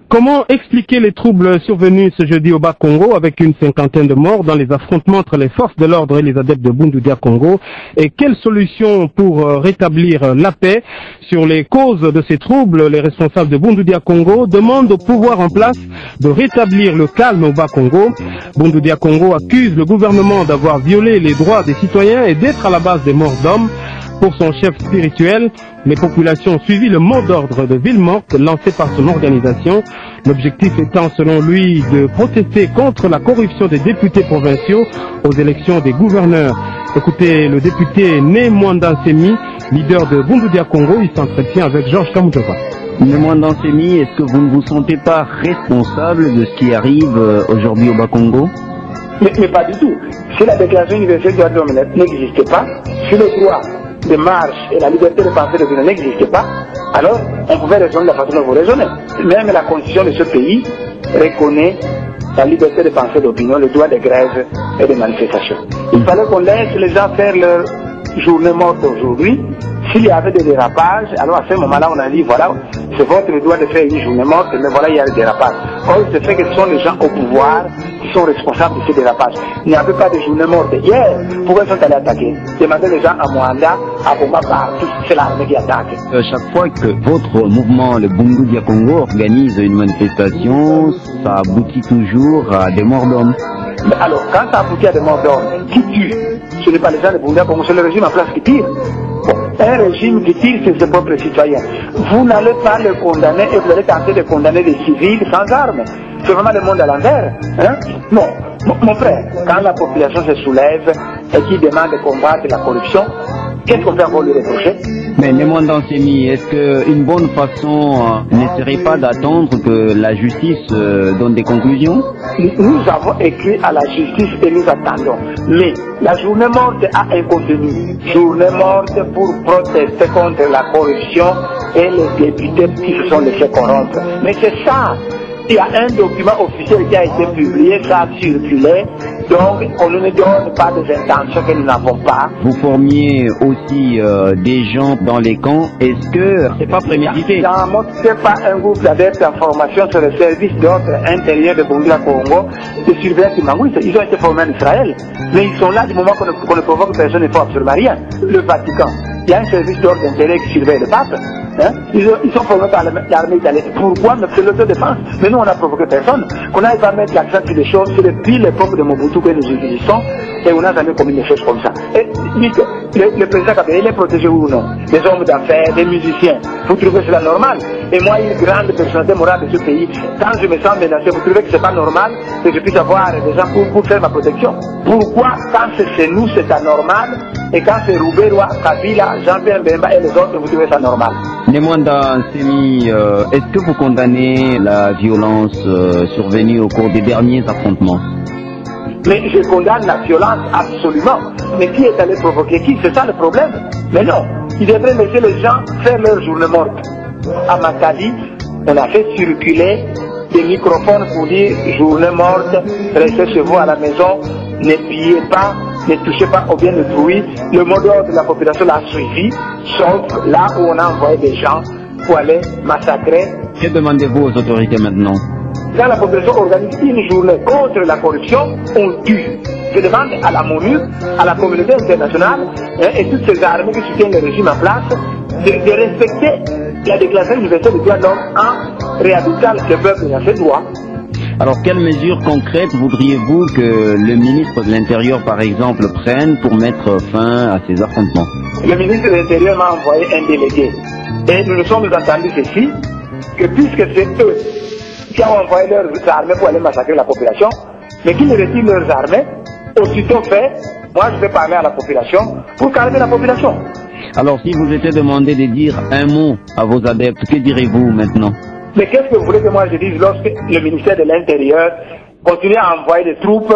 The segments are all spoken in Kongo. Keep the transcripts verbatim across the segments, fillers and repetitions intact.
Comment expliquer les troubles survenus ce jeudi au Bas-Congo avec une cinquantaine de morts dans les affrontements entre les forces de l'ordre et les adeptes de Bundu dia Kongo ? Et quelle solution pour, euh, rétablir, euh, la paix ? Sur les causes de ces troubles, les responsables de Bundu dia Kongo demandent au pouvoir en place de rétablir le calme au Bas-Congo. Bundu dia Kongo accuse le gouvernement d'avoir violé les droits des citoyens et d'être à la base des morts d'hommes. Pour son chef spirituel, les populations ont suivi le mot d'ordre de ville morte lancé par son organisation. L'objectif étant, selon lui, de protester contre la corruption des députés provinciaux aux élections des gouverneurs. Écoutez le député Ne Muanda Nsemi, leader de Bundu dia Kongo. Il s'entretient avec Georges Kamujova. Ne Muanda Nsemi, est-ce que vous ne vous sentez pas responsable de ce qui arrive, euh, aujourd'hui au Bas-Congo ? Mais, mais pas du tout. Si la Déclaration universelle des droits de l'homme n'existait pas, si le droit de marche et la liberté de pensée et d'opinion n'existait pas, alors on pouvait raisonner de la façon dont vous raisonnez. Même la constitution de ce pays reconnaît la liberté de pensée et d'opinion, le droit de grève et de manifestation. Il fallait qu'on laisse les gens faire leur journée morte aujourd'hui. S'il y avait des dérapages, alors à ce moment-là, on a dit, voilà, c'est votre droit de faire une journée morte, mais voilà, il y a des dérapages. Or, il se fait que ce sont les gens au pouvoir qui sont responsables de ces dérapages. Il n'y avait pas de journée morte hier. Pourquoi ils sont allés attaquer ? Demandez les gens à Muanda, à Boma, partout. C'est l'armée qui attaque. Euh, chaque fois que votre mouvement, le Bundu dia Kongo, organise une manifestation, ça aboutit toujours à des morts d'hommes. Mais alors, quand ça aboutit à des morts d'hommes, qui tue ? Ce n'est pas les gens de Bundu dia Kongo, c'est le régime en place qui tire. Bon, un régime qui tire sur ses propres citoyens. Vous n'allez pas le condamner et vous allez tenter de condamner des civils sans armes. C'est vraiment le monde à l'envers, hein ? Non, mon, mon frère, quand la population se soulève et qui demande de combattre la corruption, qu'est-ce qu'on peut encore lui reprocher ? Mais Ne Muanda Nsemi, est-ce qu'une bonne façon, euh, ne serait pas d'attendre que la justice, euh, donne des conclusions ? Nous avons écrit à la justice et nous attendons. Mais la journée morte a un contenu. Journée morte pour protester contre la corruption et les députés qui se sont laissés corrompre. Mais c'est ça. Il y a un document officiel qui a été publié, ça a circulé. Donc, on ne nous donne pas des intentions que nous n'avons pas. Vous formiez aussi, euh, des gens dans les camps. Est-ce que c'est pas prémédité ? Dans mon, c'est pas un groupe d'adeptes en formation, c'est le service d'ordre intérieur de Bundu dia Kongo, de surveillance Kimbanguiste. Ils ont été formés en Israël. Mais ils sont là du moment qu'on ne, qu'on ne provoque personne, il ne faut absolument rien. Le Vatican, il y a un service d'ordre intérieur qui surveille le pape. Hein ? Ils ont, ils sont formés par l'armée, l'armée italienne. Pourquoi ? Mais c'est l'autodéfense. Mais nous, on n'a provoqué personne. Qu'on n'aille pas mettre l'accent sur les choses, c'est depuis l'époque de Mobutu que nous existons et on n'a jamais commis des choses comme ça. Et dites, le, le président Kabila, il est protégé, oui ou non ? Des hommes d'affaires, des musiciens. Vous trouvez cela normal ? Et moi, une grande personnalité morale de ce pays, quand je me sens menacé, vous trouvez que c'est pas normal que je puisse avoir des gens pour, pour faire ma protection ? Pourquoi, quand c'est chez nous, c'est anormal, et quand c'est Ruberwa, Kabila, Jean-Pierre Bemba et les autres, vous trouvez ça normal ? Ne Muanda Nsemi, euh, est-ce que vous condamnez la violence, euh, survenue au cours des derniers affrontements ? Mais je condamne la violence, absolument. Mais qui est allé provoquer qui ? C'est ça le problème. Mais non, ils devraient laisser les gens faire leur journée morte. À Matadi, on a fait circuler des microphones pour dire : « Journée morte, restez chez vous à la maison, ne pillez pas, ne touchez pas aux biens d'autrui. » Le mot d'ordre de la population l'a suivi, sauf là où on a envoyé des gens pour aller massacrer. Que demandez-vous aux autorités maintenant ? Quand la population organise une journée contre la corruption, on tue. Je demande à la MONUC, à la communauté internationale, hein, et toutes ces armées qui soutiennent le régime en place, de, de respecter la Déclaration universelle des droits de l'homme en réhabilitant le peuple dans ses droits. Alors, quelles mesures concrètes voudriez-vous que le ministre de l'Intérieur, par exemple, prenne pour mettre fin à ces affrontements ? Le ministre de l'Intérieur m'a envoyé un délégué. Et nous nous sommes entendus ceci, que puisque c'est eux qui ont envoyé leurs armées pour aller massacrer la population, mais qu'ils retirent leurs armées, aussitôt fait, moi je vais parler à la population pour calmer la population. Alors, si vous étiez demandé de dire un mot à vos adeptes, que direz-vous maintenant ? Mais qu'est-ce que vous voulez que moi je dise lorsque le ministère de l'Intérieur continue à envoyer des troupes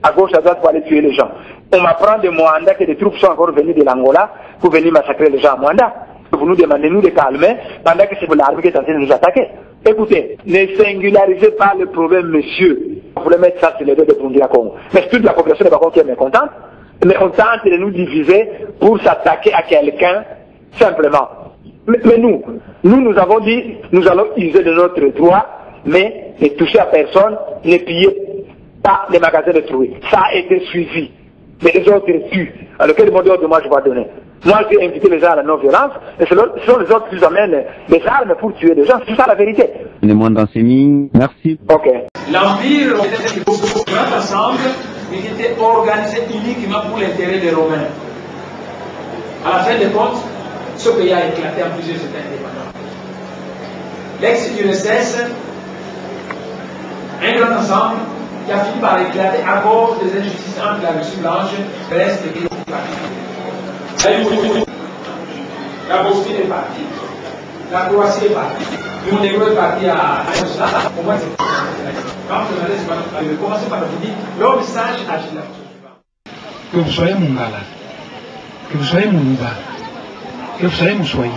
à gauche, à droite pour aller tuer les gens ? On m'apprend de Moanda que des troupes sont encore venues de l'Angola pour venir massacrer les gens à Moanda. Vous nous demandez, nous, de calmer pendant que c'est l'armée qui est en train de nous attaquer. Écoutez, ne singularisez pas le problème, monsieur. Vous voulez mettre ça sur les dos de Bundu ya Kongo. Mais toute la population de Bakongo qui est mécontente, mais on tente de nous diviser pour s'attaquer à quelqu'un simplement. Mais, mais nous, nous, nous avons dit, nous allons user de notre droit, mais ne toucher à personne, ne pillez pas les magasins de troués. Ça a été suivi. Mais les autres tuent. Alors quel mot d'ordre moi je vais donner ? Moi, j'ai invité les gens à la non-violence, et c'est le- ce sont les autres qui nous amènent des armes pour tuer des gens. C'est ça la vérité. Ne Muanda Nsemi, merci. Ok. L'Empire romain, le grand ensemble, il était organisé uniquement pour l'intérêt des Romains. À la fin de compte, ce pays a éclaté en plusieurs États indépendants. L'ex-U R S S, un grand ensemble qui a fini par éclater à cause des injustices entre la Russie blanche, Brest et la Bosnie est partie, la Croatie est partie, le Monténégro est parti à, à Yougoslavie. Pour moi, c'est quand on a commencé par dire, l'homme sage agit là. Que vous soyez Mungala, que vous soyez Muluba, que vous soyez Muswahili,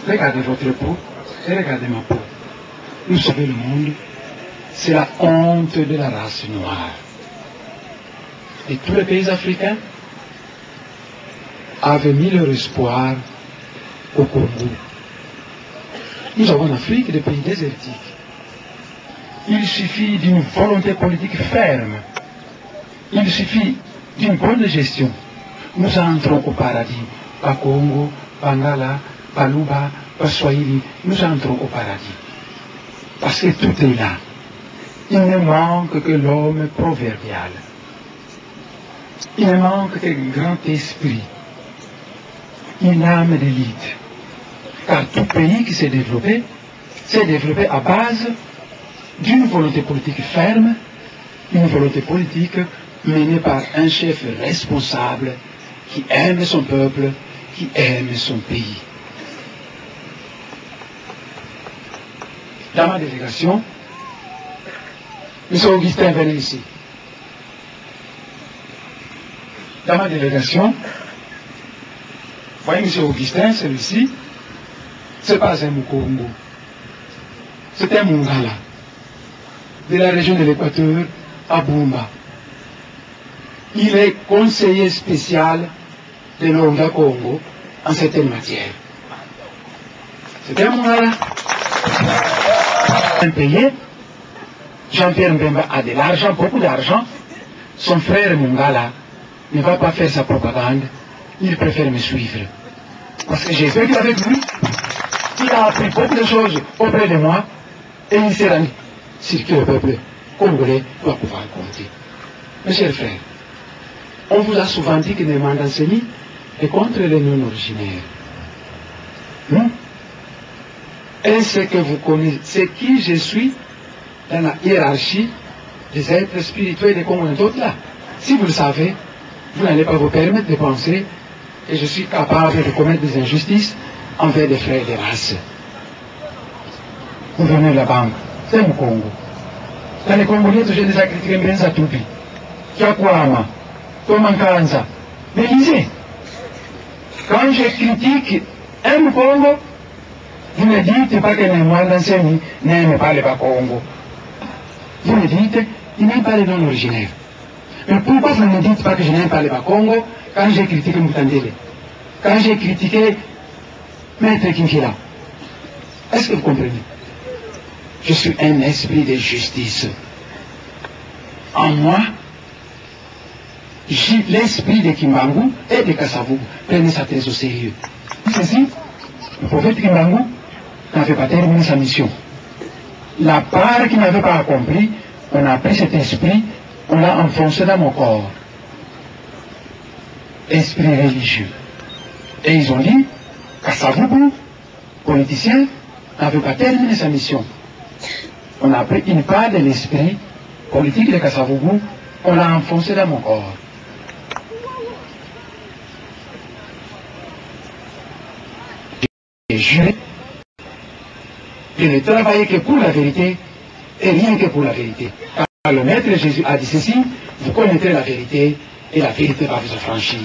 regardez votre peau et regardez ma peau. Vous sauvez le monde, c'est la honte de la race noire. Et tous les pays africains avaient mis leur espoir au Congo. Nous avons en Afrique des pays désertiques. Il suffit d'une volonté politique ferme. Il suffit d'une bonne gestion. Nous entrons au paradis. Bakongo, Bangala, Baluba, Baswahili, nous entrons au paradis. Parce que tout est là. Il ne manque que l'homme proverbial. Il ne manque que le grand esprit. Une âme d'élite. Car tout pays qui s'est développé s'est développé à base d'une volonté politique ferme, une volonté politique menée par un chef responsable qui aime son peuple, qui aime son pays. Dans ma délégation, monsieur Augustin venait ici. Dans ma délégation, voyez, monsieur Augustin, celui-ci, c'est pas un Mukongo. C'est un Mungala, de la région de l'Équateur, à Bumba. Il est conseiller spécial de l'Onga Kongo en certaines matières. C'est un Mungala. Impayé, Jean-Pierre Mbemba a de l'argent, beaucoup d'argent. Son frère Mungala ne va pas faire sa propagande. Il préfère me suivre. Parce que j'ai vécu avec lui. Il a appris beaucoup de choses auprès de moi. Et il s'est rendu sur qui le peuple congolais doit pouvoir compter. Mes chers frères, on vous a souvent dit que Ne Muanda Nsemi est contre les non-originaires. Non. Est-ce que vous connaissez qui je suis dans la hiérarchie des êtres spirituels des Congolais, d'autres là ? Si vous le savez, vous n'allez pas vous permettre de penser que je suis capable de commettre des injustices envers des frères de race. Gouverneur de la banque, c'est Mukongo. Dans les Congolais, j'ai déjà critiqué Mbenza Tupi, Kiakwama, Thomas Nkanza. Mais lisez, quand je critique un Mukongo, vous ne dites pas que Ne Muanda Nsemi n'aime pas les Bakongo. Vous me dites, il n'aime pas les non-originaires. Mais pourquoi vous ne me dites pas que je n'aime pas les Bakongo quand j'ai critiqué Mbuta Ndele, quand j'ai critiqué Maître Kinkela ? Est-ce que vous comprenez ? Je suis un esprit de justice. En moi, j'ai l'esprit de Kimbangu et de Kasa-Vubu. Prenez ça très au sérieux. Ceci, le prophète Kimbangu n'avait pas terminé sa mission. La part qu'il n'avait pas accomplie, On a pris cet esprit, on l'a enfoncé dans mon corps. Esprit religieux. Et ils ont dit, Kasa-Vubu, politicien, n'avait pas terminé sa mission. On a pris une part de l'esprit politique de Kasa-Vubu, on l'a enfoncé dans mon corps. Et juré de ne travailler que pour la vérité et rien que pour la vérité. Car le Maître Jésus a dit ceci, vous connaîtrez la vérité et la vérité va vous affranchir.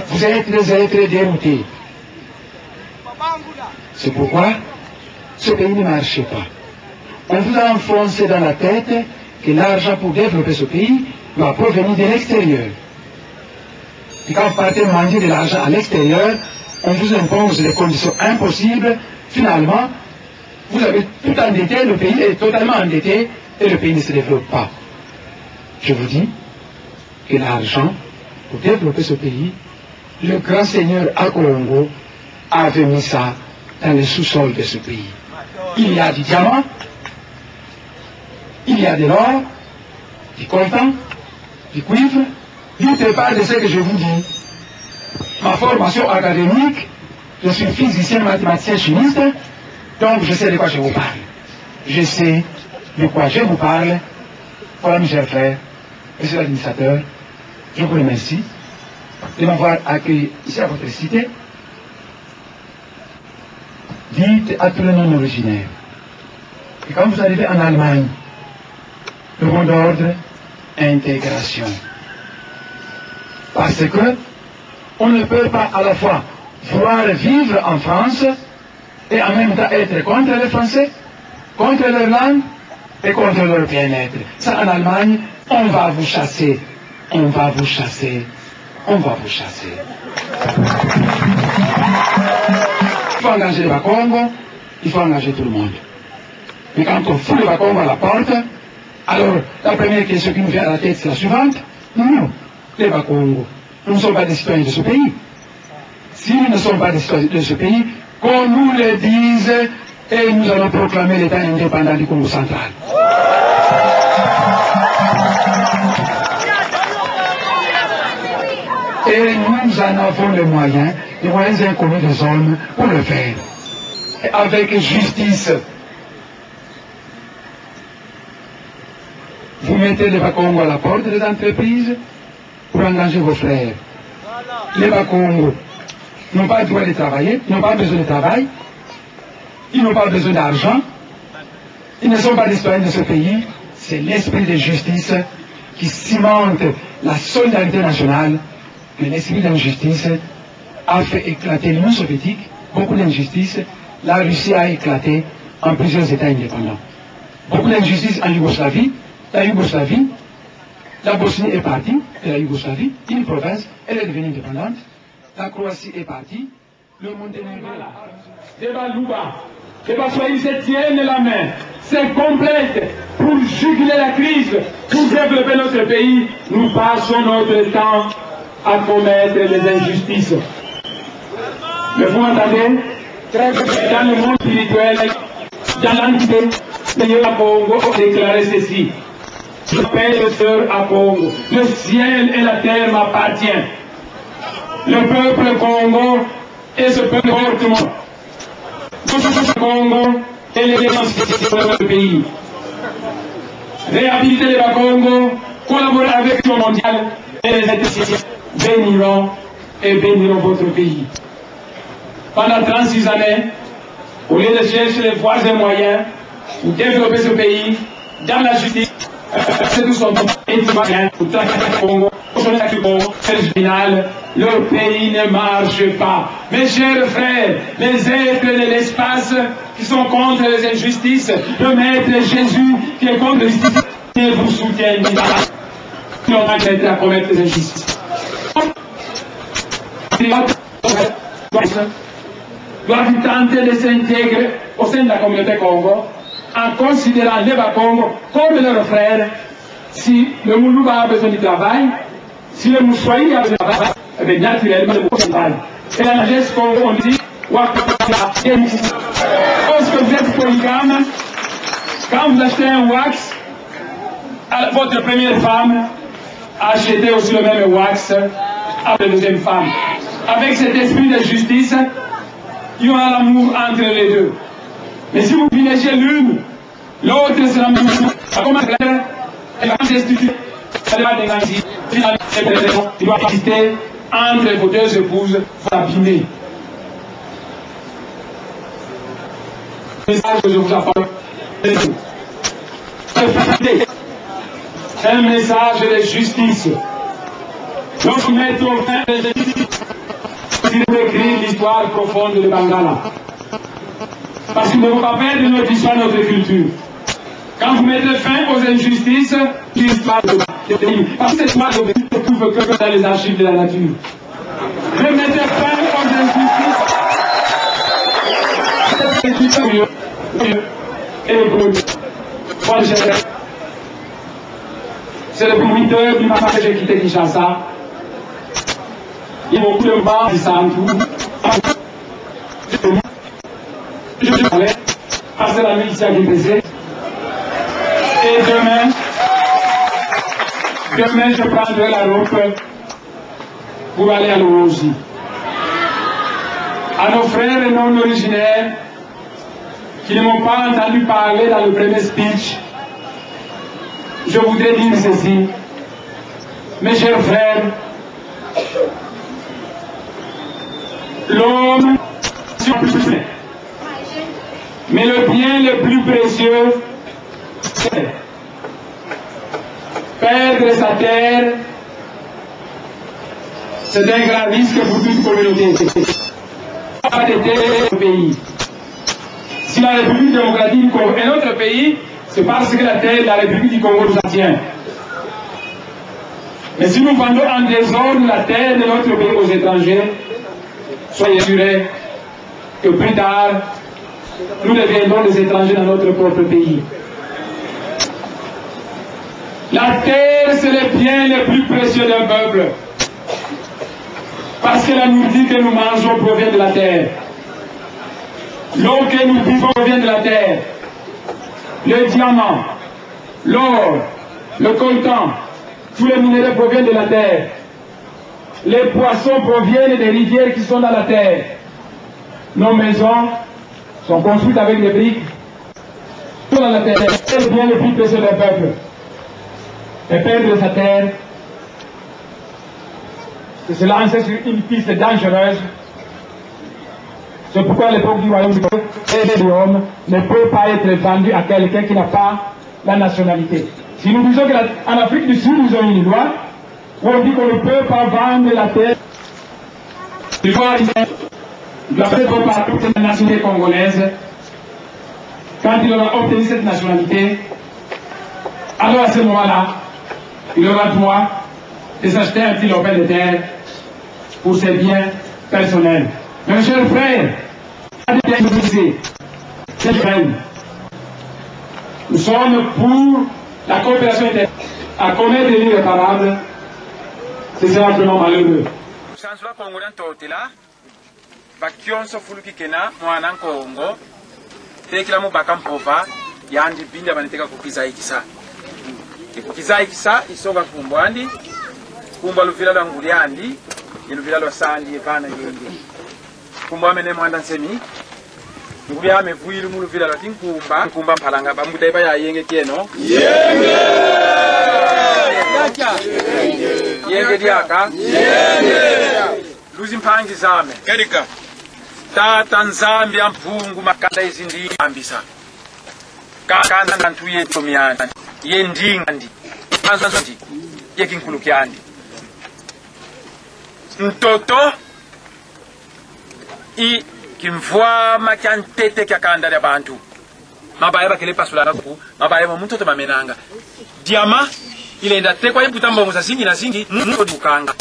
Vous êtes, vous êtes des êtres déroutés. C'est pourquoi ce pays ne marche pas. On vous a enfoncé dans la tête que l'argent pour développer ce pays doit provenir de l'extérieur. Et quand vous partez manger de l'argent à l'extérieur, on vous impose des conditions impossibles. Finalement, vous avez tout endetté, le pays est totalement endetté et le pays ne se développe pas. Je vous dis que l'argent pour développer ce pays, le grand seigneur Akongo avait mis ça dans le sous-sol de ce pays. Il y a du diamant, il y a de l'or, du coltan, du cuivre. Doutez pas de ce que je vous dis. Ma formation académique, je suis physicien, mathématicien, chimiste, donc je sais de quoi je vous parle. Je sais de quoi je vous parle. Voilà, mes chers frères, monsieur l'administrateur, je vous remercie de m'avoir accueilli ici à votre cité. Dites à tous les non-originaires que quand vous arrivez en Allemagne, le mot d'ordre, intégration. Parce que on ne peut pas à la fois vouloir vivre en France et en même temps être contre les Français, contre leur langue et contre leur bien-être. Ça, en Allemagne, on va vous chasser. On va vous chasser. On va vous chasser. Il faut engager les Bakongo, il faut engager tout le monde. Mais quand on fout les Bakongo à la porte, alors la première question qui nous vient à la tête, c'est la suivante. Nous, les Bakongo, nous ne sommes pas des citoyens de ce pays. Si nous ne sommes pas des citoyens de ce pays, qu'on nous le dise et nous allons proclamer l'État indépendant du Kongo Central. Et nous en avons les moyens, les moyens inconnus des hommes pour le faire. Et avec justice, vous mettez les Bakongo à la porte des entreprises, pour engager vos frères. Les Bakongo n'ont pas le droit de travailler, ils n'ont pas besoin de travail, ils n'ont pas besoin d'argent, ils ne sont pas des citoyens de ce pays. C'est l'esprit de justice qui cimente la solidarité nationale, mais l'esprit d'injustice a fait éclater l'Union soviétique, beaucoup d'injustices, la Russie a éclaté en plusieurs États indépendants. Beaucoup d'injustices en Yougoslavie, la Yougoslavie, la Bosnie est partie de la Yougoslavie, une province, elle est devenue indépendante. La Croatie est partie, le Monténégro. Des Baluba, des Batswaïs se tiennent la main, se complètent pour juguler la crise, pour développer notre pays. Nous passons notre temps à commettre les injustices. Mais vous entendez, dans le monde spirituel, dans l'entité, Seigneur Akongo déclarait ceci. Je pèse, sœur Akongo. Le ciel et la terre m'appartiennent. Le peuple Kongo est ce peuple fortement. Le peuple Kongo est l'essence de notre pays. Réhabilitez les Bakongo, collaborez avec l'Union mondiale et les institutions béniront et béniront votre pays. Pendant trente-six années, au lieu de chercher les voies et moyens pour développer ce pays dans la justice, c'est tout son temps et du moyen pour traquer le Kongo, pour sonner le Kongo, c'est le final. Le pays ne marche pas. Mes chers frères, les êtres de l'espace qui sont contre les injustices, le Maître Jésus qui est contre l'injustice, ne vous soutiennent pas. Ils n'ont pas intérêt à commettre les injustices. Doivent tenter de s'intégrer au sein de la communauté Kongo en considérant les Bakongo comme leurs frères. Si le Muluba a besoin du travail, si le Muswahili a besoin du travail, eh bien, naturellement, le Muluba travaille. Et la sagesse Kongo, on dit, Wakata, lorsque vous êtes polygame, Quand vous achetez un wax à votre première femme, achetez aussi le même wax à la deuxième femme. Avec cet esprit de justice, il y aura l'amour entre les deux. Mais si vous privilégiez l'une, l'autre sera malheureuse. Comme un grand, elle va s'expliquer. Elle va déranger. Finalement, il doit exister entre vos deux épouses, vous abîmez. Message que je vous apporte. Un message de justice. Donc, mettons fin à l'injustice. Il faut écrire l'histoire profonde de Bangala. Parce qu'il ne faut pas perdre notre histoire, notre culture. Quand vous mettez fin aux injustices, l'histoire de de pays. Parce que cette histoire de pays ne se trouve que dans les archives de la nature. Remettez fin aux injustices. Et vous, c'est depuis huit heures du matin que j'ai quitté Kinshasa. Il y a beaucoup de morts qui s'entourent. Je vais aller passer la nuit ici à Kinshasa. Et demain, demain, je prendrai la route pour aller à Luozi. À nos frères et non originaires qui ne m'ont pas entendu parler dans le premier speech, je voudrais dire ceci. Mes chers frères, l'homme, mais le bien le plus précieux, c'est perdre sa terre, c'est un grand risque pour toute communauté. Pas de terre au pays. Si la République démocratique du Congo est notre pays, c'est parce que la terre de la République du Congo nous appartient. Mais si nous vendons en désordre la terre de notre pays aux étrangers, soyez assurés que plus tard, nous deviendrons des étrangers dans notre propre pays. La terre, c'est le bien le plus précieux d'un peuple. Parce que la nourriture que nous mangeons provient de la terre. L'eau que nous buvons provient de la terre. Le diamant, l'or, le coltan, tous les minerais proviennent de la terre. Les poissons proviennent des rivières qui sont dans la terre. Nos maisons sont construites avec des briques. Tout dans la terre, c'est le bien le plus précieux d'un peuple. Et perdre sa terre, c'est se lancer sur une piste dangereuse. C'est pourquoi l'époque du royaume du Congo et de l'homme ne peut pas être vendue à quelqu'un qui n'a pas la nationalité. Si nous disons que la- en Afrique du Sud, ils ont une loi, on dit qu'on ne peut pas vendre la terre. Il faut arrêter. Il doit faire pour partout la nationalité congolaise. Quand il aura obtenu cette nationalité, alors à ce moment-là, il aura droit de s'acheter un petit lopin de terre pour ses biens personnels. Mes chers frères, c'est une peine. Nous sommes pour la coopération inter- à commettre l'irréparable, ce sera vraiment malheureux. Kusanzula Kongo dia Ntotela, bakionso fulu kikena mwana Nkongo, tekila mu baka mpova, yandi bindi abani teka kukizayikisa. E kukizayikisa, i songa nkumbu andi, nkumbu a luvila lwa ngudi andi, ye luvila lwa se andi, ye vana yenge. Nkumbu ame Ne Muanda Nsemi. Ngudi ame vwilu mu luvila lwa Kinkumba, Nkumba Mpalanga, bambuta ba ya yenge kieno. Yenge! Yenge diaka. Yenge! Luzimpangi zame. Kedika. Tata Nzambi a Mpungu, makanda ye zindinga vambisa. Ka-, kanda ntu ye ntomi andi, ye ndinga andi, ye kinkulu kiandi. Ntoto i kimvwama kia ntete kia kanda dia bantu. Mabaya bakele pasulanga kuku, mabaya mo mu ntoto mamenanga. Diamant ilenda tekwa ye mbuta mbongo zazingi na zingi, mu ntoto ditukanga.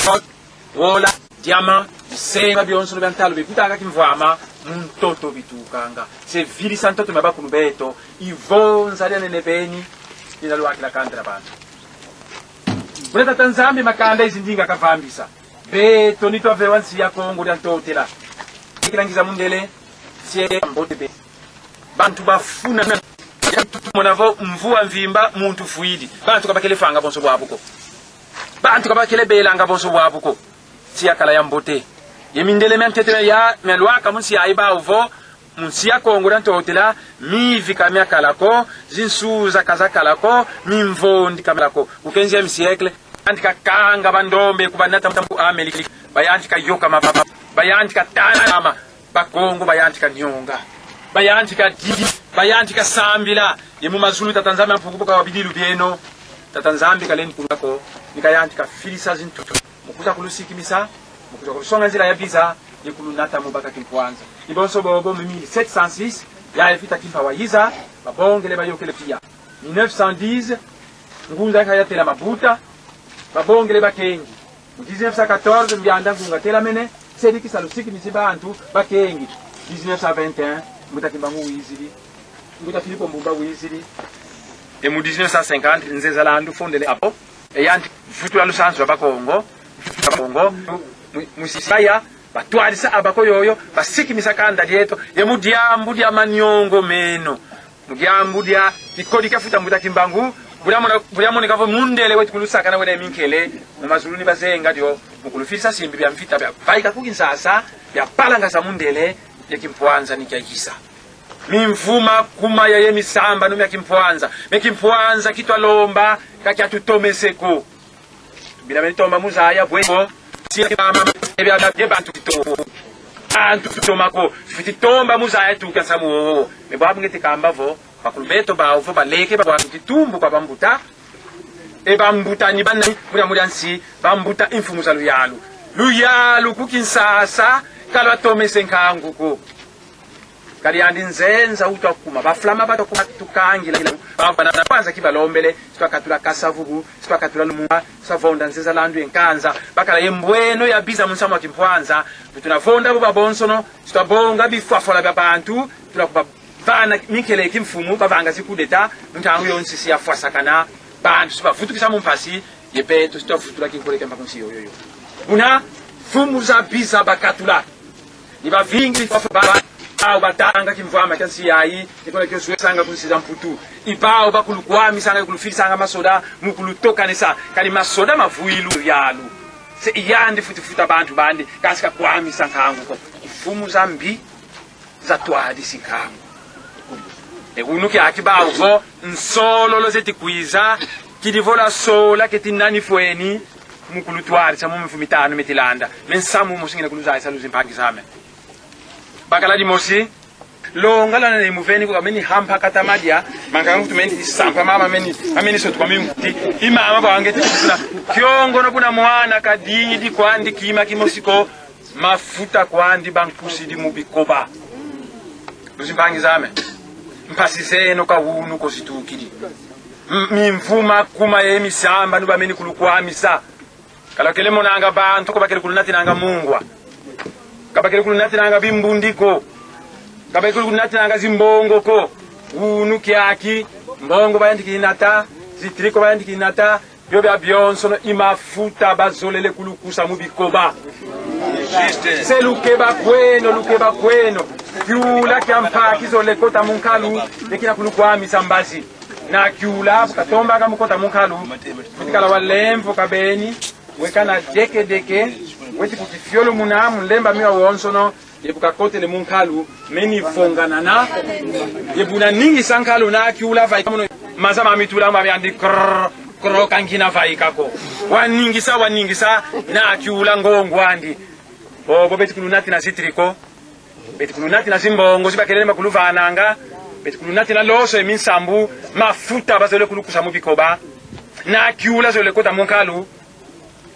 Wola, diamant, bisenga bionsono bia ntalu bivutanga kimvwama, mu ntoto bitukanga. Se vilisa ntoto mia bakulu beto, i vonza dia nene beni, dina lwakila kanda dia bantu. Buna Tata Nzambi makanda ye zindinga kavambisa, beto ni twavewa nsi ya Kongo dia Ntotela. Ikila ngiza mundele, nsi ya mbote be. Bantu bafuna na Mona vo mvula mvimba muntu fwidi. Bantu ka bakele fwanga bonso bwabu ko. Bantu ka bakele belanga bonso bwabu ko. Nsi yakala ya mbote. Ye mindele mia ntete ya mia lwaka mu nsi yayi bawu vo, mu nsi ya Kongo dia Ntotila, mivi ka miakala ko, zinsuza ka zakala ko, mimvondi ka miakala ko. Au quinzième siècle, bayantika kanga bandombe ku banata mu Amérique, bayantika yoka mababa, bayantika tana mama, Bakongo bayantika nyonga, bayantika didi, bayantika sambila, ye mu mazulu Tata Nzambi a Mpungu bu kawa bidilu bieno, Tata Nzambi kalendi kunga ko, ni kayantika filisa zintutu, mu kwiza kulusikimisa, mu kwiza kulusonga nzila ya biza, ye kulunata mu baka kimpwanza. I bonso bobo mu mille sept cent six, yayi Vita Kimpa wayiza, babongele bayokele tiya. Mille neuf cent dix, ngunza kayatela Mabuta, babongele bakengi. Mu dix-neuf cent quatorze, Mbianda Ngunga telamene, sedi kisalu sikimisi bantu, bakengi. Dix-neuf cent vingt et un, Mbuta Kimbangu wizidi. Mbuta Filipo Mbumba wizidi. E mu dix-neuf cent cinquante, Nzeza Landu fondele abo. E yanti vutula lusansu lwa Bakongo. Bakongo. Mu, mu sisaya, batwadisa abako yoyo, basikimisa kanda dieto. Ye mu diambu dia maniongo meno. Mu diambu dia kikodi kia futa Mbuta Kimbangu, bu diamona-, bu diamoneka vo mundele wetu kulusakana wena ye minkele, mu mazulu ni bazenga dio, mu kulufilisa simbi bia mvita bia vaika ku Kinshasa, bia palangasa mundele, ye kimpwanza ni kiayisa. Mimvuma kuma yayi ye misambanu mia kimpwanza, mia kimpwanza kitwa lomba, ka kiatutomese ko. Bina beni tomba mu zaya bwe ko. Si mama, e bia, bia, bia bantu kito. Bantu kitoma ko. Fwiti tomba mu zaya tuka nsamu wowo. Me bwabu ngeti kamba vo, bakulu beto bawu vo baleke ba bwa kitumbu kwa bambuta. E bambuta ni bana, mudia, mudia nsi, bambuta i mfumu za luyalu. Luyalu ku Kinshasa, ka lwatomese nkangu ko. Kadi yandi nzenza utwa kuma. Ba Flama batwa kuma tukangila. Bavana na kwanza ki balombele, si twakatula Kasa-Vubu, si twakatula Lumumba, si twavonda Nzeza Landu ye Nkanza. Bakala ye mbweno ya biza mu nsamu wa kimpwanza. Bu tuna vonda bo babonsono, si twabonga bifwafwala bia bantu, tuna kubavana minkele kimfumu, bavanga zi coup d'État, ntangu yo nsi si yafwasakana, bantu si bavutukisa mu mpasi, ye beto si twavutula kinkole kia mpa ku nsi yoyoyo. Buna, mfumu za biza bakatula. Ni bavingila fwa ba, ba, awu batanga kimvwama kia nsi yayi, ni kuna kio zwesanga ku nsi za Mputu. I bawu bakulukwamisanga, kulufilisanga masoda, mu kulutokanisa, kadi masoda mavwilu yalu. Se i yandi fwiti futa bantu bandi, kansi kakwamisa nkangu ko. Mfumu za mbi, zatwadisi nkangu. E wunu kiaki bawu vo, nsololo zeti kwiza, kidi vo lwasola keti nani fweni, mu kulutwadisa mu mvu mitanu meti landa. Me nsamu mosi ngina kuluzayisa luzimpangi zame. Bakala dimosi, longa lwana ne muveni ko kameni hampa kata madia, mankanga kutu meni sampa mama meni, ameni sotu kwa minguti. I mama bwa ngeti kutula. Kiongono buna mwana kadidi kwandi kima kimosi ko, mafuta kwandi bankusidi mu bikoba. Luzimpangi zame. Mpasi zeno ka wunu ko zitukidi. M-, mimvuma kuma ye misambanu bameni kulukwamisa. Ka lwakele monanga bantu ko, bakele kulunatinanga mungwa. Ka bakele kulunatinanga bimbundi ko. Ka bakele kulunatinanga zimbongo ko. Wunu kiaki, mbongo bayantikidi nata, zi tricot bayantikidi nata, bio bia bionsono i mafuta bazolele kulukusa mu bikoba. Se lukeba kweno, lukeba kweno. Kiula kia mpa kizolele kota mu nkalu, ye kina kulukwamisa mbazi. Na kiula, bu katombanga mu kota mu nkalu, fwiti kala wa lemvo kabeni, weka na deke-deke, weti kutifiolomuna mu lemba miwa wonsono, ye bu kakotele mu nkalu, meni vonganana, ye buna ningisa nkalu na kiula vaika mono, maza mami tula mami andi krrr, krrr, ka ngina vaika ko. Waningisa, waningisa, na kiula ngongo andi. Bobo beti kulunatina zi tricot. Beti kulunatina zimbongo zi bakelele makuluvananga. Beti kulunatina loso ye minsambu, mafuta bazolele kulukusa mu bikoba. Na kiula zolele kota mu nkalu.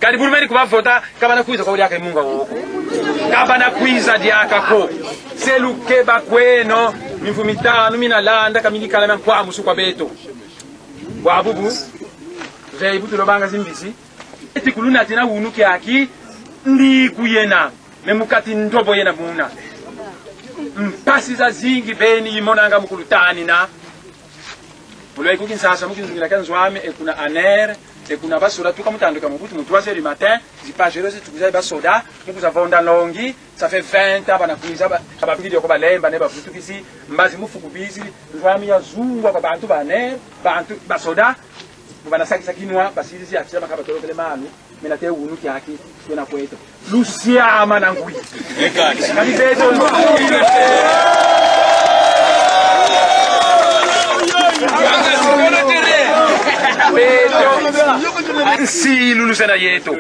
Kadi bu lumeni kubavota, ka bana kwiza kwa diaka i mungwa wo ko. Ka bana kwiza diaka ko. Se lukeba kweno, mimvu mitanu mina landa, ka mini kala mia nkwamusu kwa beto. Bwabubu, zeyi bu tulobanga zimbisi. Eti kulunatina wunu kiaki, ndiku yena. Me mu kati ndobo yena muna. Mpasi zazingi beni yimonanga mu kulutanina. Lweki ku Kinshasa, mu kinzungila kia nzo ame, e kuna ANR, e kuna basoda tuka mu tandu kia Mobutu, mu trois heures du matin, zi Pajero zitukiza basoda, mu kwiza vonda nlongi, ça fait vingt ans bana kwiza, ba, ka bavingidi ko, balemba, ne bavutukisi, mbazi mu fuku bizi, nzo ame yazungwa kwa bantu ba ANR, bantu, basoda, mu bana sakisa kinwa, basidi zi akisa maka batolokele malu, mena te unu kiaki, kwena kweto. Lusiama na ngwi. Kadi beto. Beto. Nsilu luzena yeto.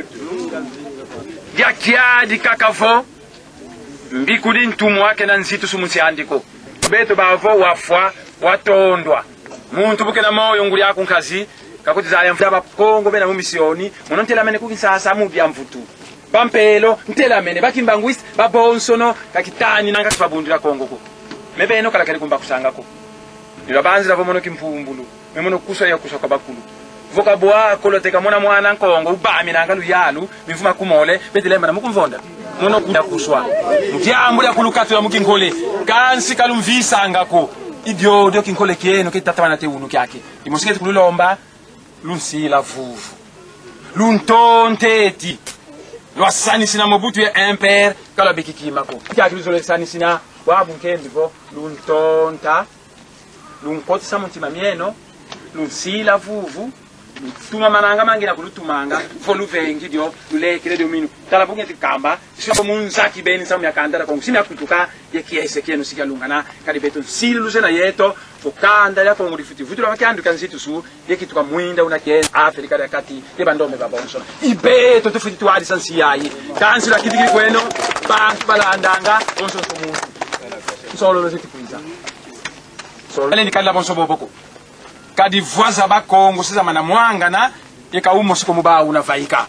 Dia kiadi kaka vo, mbikudi ntumwa kena nzitusu mu nsi andi ko. Beto bavo wafwa, watondwa. Muntu bu kena moyo ngudi aku nkazi, kakutizaya mfuta. Bakongo bena mu misioni, mono ntelamene ku Kinshasa mu dia mvutu. Bampelo, ntelamene, bakimbanguiste, babonsono, ka kitani nanga kifabundila Kongo ko. Me beno kala kele kumbakusanga ko. Ni babanzila vo mono kimpumbulu, me mono kuswa ya kuswa kwa bakulu. Vo ka bwa kolo te kamona mwana Nkongo, ubami nanga luyalu, mimvu makumole, beti lembana mu kumvonda. Mono kuya kuswa. Mu diambu dia kulukatula mu kinkole, kansi kalumvisanga ko. I diodio kinkole kieno kitatamana te unu kiaki. Dimosi keti kululomba, lunsila vuvu. Luntonta eti. Lwasanisina Mobutu ye M P R, ka lwabiki kima ko. Kiaki luzolele sanisina, bwabu nkembi vo, luntonta, lunkotisa mu ntima mieno, lunsila vuvu, lutuma mananga ma ngina kulutumanga, vo luvengi dio, lulekele dio minu. Tala bu ngeti kamba, si mu nza kibeni nsamu mia kanda dia Kongo, si mia kutuka, ye kiese kieno si kialungana, kadi beto nsilu luzena yeto, vo kanda dia Kongo difwiti vutulwa va kiandu kia nzitusu, ye kituka mwinda una kiena Afrika dia Kati, ye bandombe babonso. I beto tufwiti twadisa nsi yayi. Kansi lwakitikidi kweno, bantu balandanga, bonso nso muntu. Nsololo zeti kwiza. Nsololo. Alendi kala bonso bobo ko. Kadi voix za Bakongo si zamana mwangana, ye ka umosi ko mu bawu una vaika.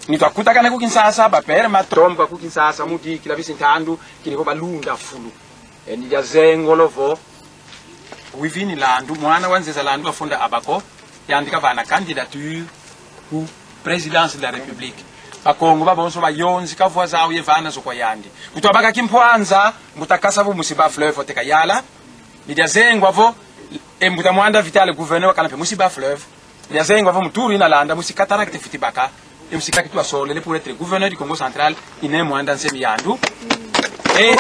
Ni twakutakana ku Kinshasa, ba père Matomba ku Kinshasa, mu dikila bisi ntandu, kidi vo balunda fulu. E ni dia zengolo vo, Wivine Landu, mwana wa Nzeza Landu, afonda Abako, yandi kavana candidature ku présidence de la République. Bakongo babonso bayonzika voix zawu ye vana zo kwa yandi. Kutu abaka kimpwanza, mbuta kasa vo musi Bas-Fleuve vo te kayala. Ni dia zengwa vo, e mbuta Muanda Vital, gouverneur wakala mpe musi Bas-Fleuve. Ni dia zengwa vo mu tour ina landa, musi Cataracte fwiti baka. E musi kaki twasolele pour être gouverneur du Kongo Central, i Ne Muanda Nsemi Landu. E,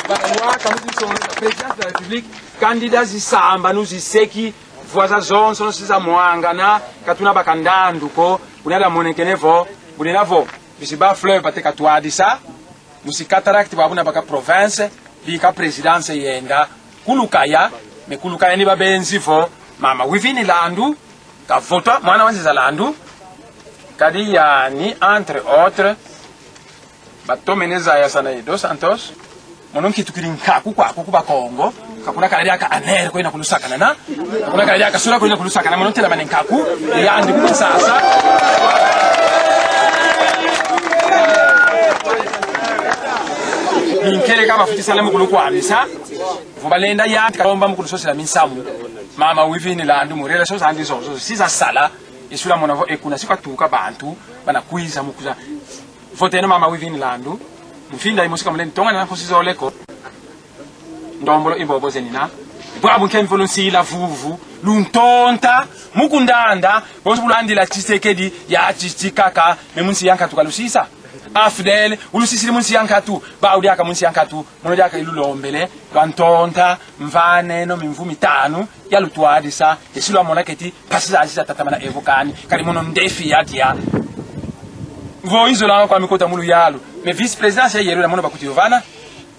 balwaka mu nsolo za présidence de la République, candidat zisambanu ziseki, voix zazonso si zamwangana, ka tuna baka ndandu ko, buna diamonekene vo, bunina vo, bisi Bas-Fleuve ba te katwadisa, musi Cataracte bwabu una baka province, bika présidence yenda ku Lukaya, mais ku Lukaya ni babenzi vo mama Wivine Landu kavota, mwana wa Nzeza Landu, kadi yani, entre autres, batomene zayasana ye Dos Santos, mono nkitukidi nkaku kwaku ku Bakongo, ka kuna kala diaka ANR ko ina kulusakanana, ka kuna kala diaka SURA ko ina kulusakanana, mono ntelamane nkaku, yandi ku Kinshasa. Ni nkele ka bafwiti sala mu kulukwamisa, vo balenda yandi kalomba mu kulusosila minsamu. Mama Wivine Landu, mu relation zandi zozo, si zasala, i si lwamona vo e kuna si kwatuka bantu, bana kwiza mu kwiza. Voteno mama Wivine Landu, mfinda imosi ka mulendi tongana na nkosi zole ko. Ndombolo i bobo zenina. Bwabu nkembi vo lunsila vuvu, luntonta, mu kundanda, bonso bu lwandila Tshisekedi, ya Tshitshi kaka, mais mu nsi ya nkatu kalusisa. AFDL, ulusisidi mu nsi ya nkatu, bawu diaka mu nsi ya nkatu, mono diaka ilulombele, lwantonta, mvaneno mimvu mitanu, yalutwadisa, ye si lwamona keti, mpasi zazi zatatamana evo kani, kadi mono ndefi yadia. Vo izolanga kwami kota mu luyalu. Mais vice-présidence ya yelula mono bakuti yo vana.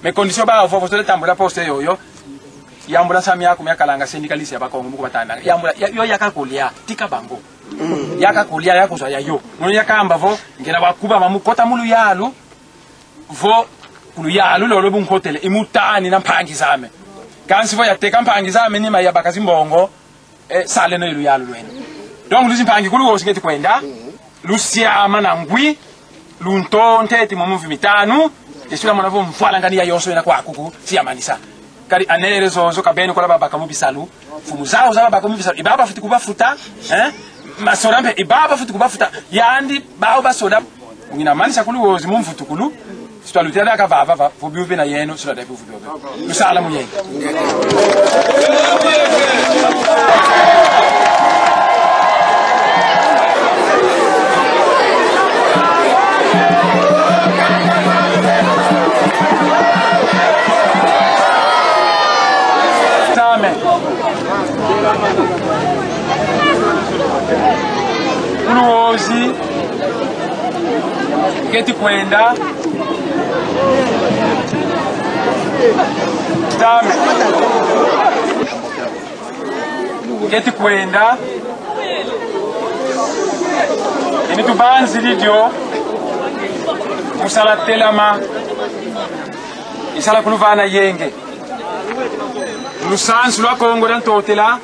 Mais condition ba vo, vo zole tambula poste yoyo. Yambula nsamu miaku mia kalanga syndicaliste ya Bakongo mu kubatanda. Yambula, ya, yo yaka kolia, tika bango. Yaka kolia, yaka kuzwa yayo. Mono yakamba vo, ngina bakubama mu kota mu luyalu. Vo, ku luyalu lolo bu nkotele, i mu tanina mpangi zame. Kansi vo yateka mpangi zame, ni ma yabaka zimbongo, e, saleno ye luyalu lweno. Donc, luzi mpangi kulu wosi ngeti kwenda, lusiama na ngwi, luntonta eti mu mimvu mitanu, ye si lwamona vo mvwalangani yayonso yena kwaku ku, si yamanisa. Kadi ANR zozo ka beno kola babaka mu bisalu, mfumu zawu za babaka mu bisalu, i bawu bafwiti kubafuta, eh? Masoda mpe, i bawu bafwiti kubafuta, yandi, bawu basoda, ngina manisa kulu wozi mu mvutukulu, Si twalutila diaka vava, va, vo biuve na yeno, si lwadi biuve biuve. Lusala mu yenge. Amen. Ku Luozi, keti kwenda. Tame. Keti kwenda. Ini tubanzidi dio mu sala telama. I sala kuluvana yenge. Lusansu lwa Kongo dia Ntotela.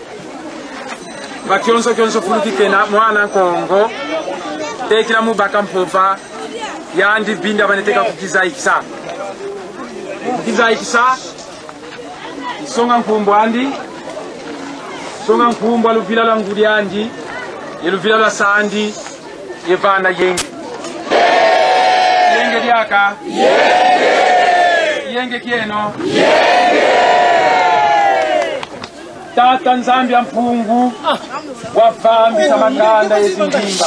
Va kionso kionso fulu kikena mwana Kongo, tekila mu baka mpova, yandi bindamane teka ku kizayikisa. Ku kizayikisa, i songa nkumbu andi, songa nkumbu a luvila lwa ngudi andi, ye luvila lwa se andi, ye vana yenge. Yenge diaka. Yenge kieno. Tata Nzambi a Mpungu wavambisa makanda ye zindinga.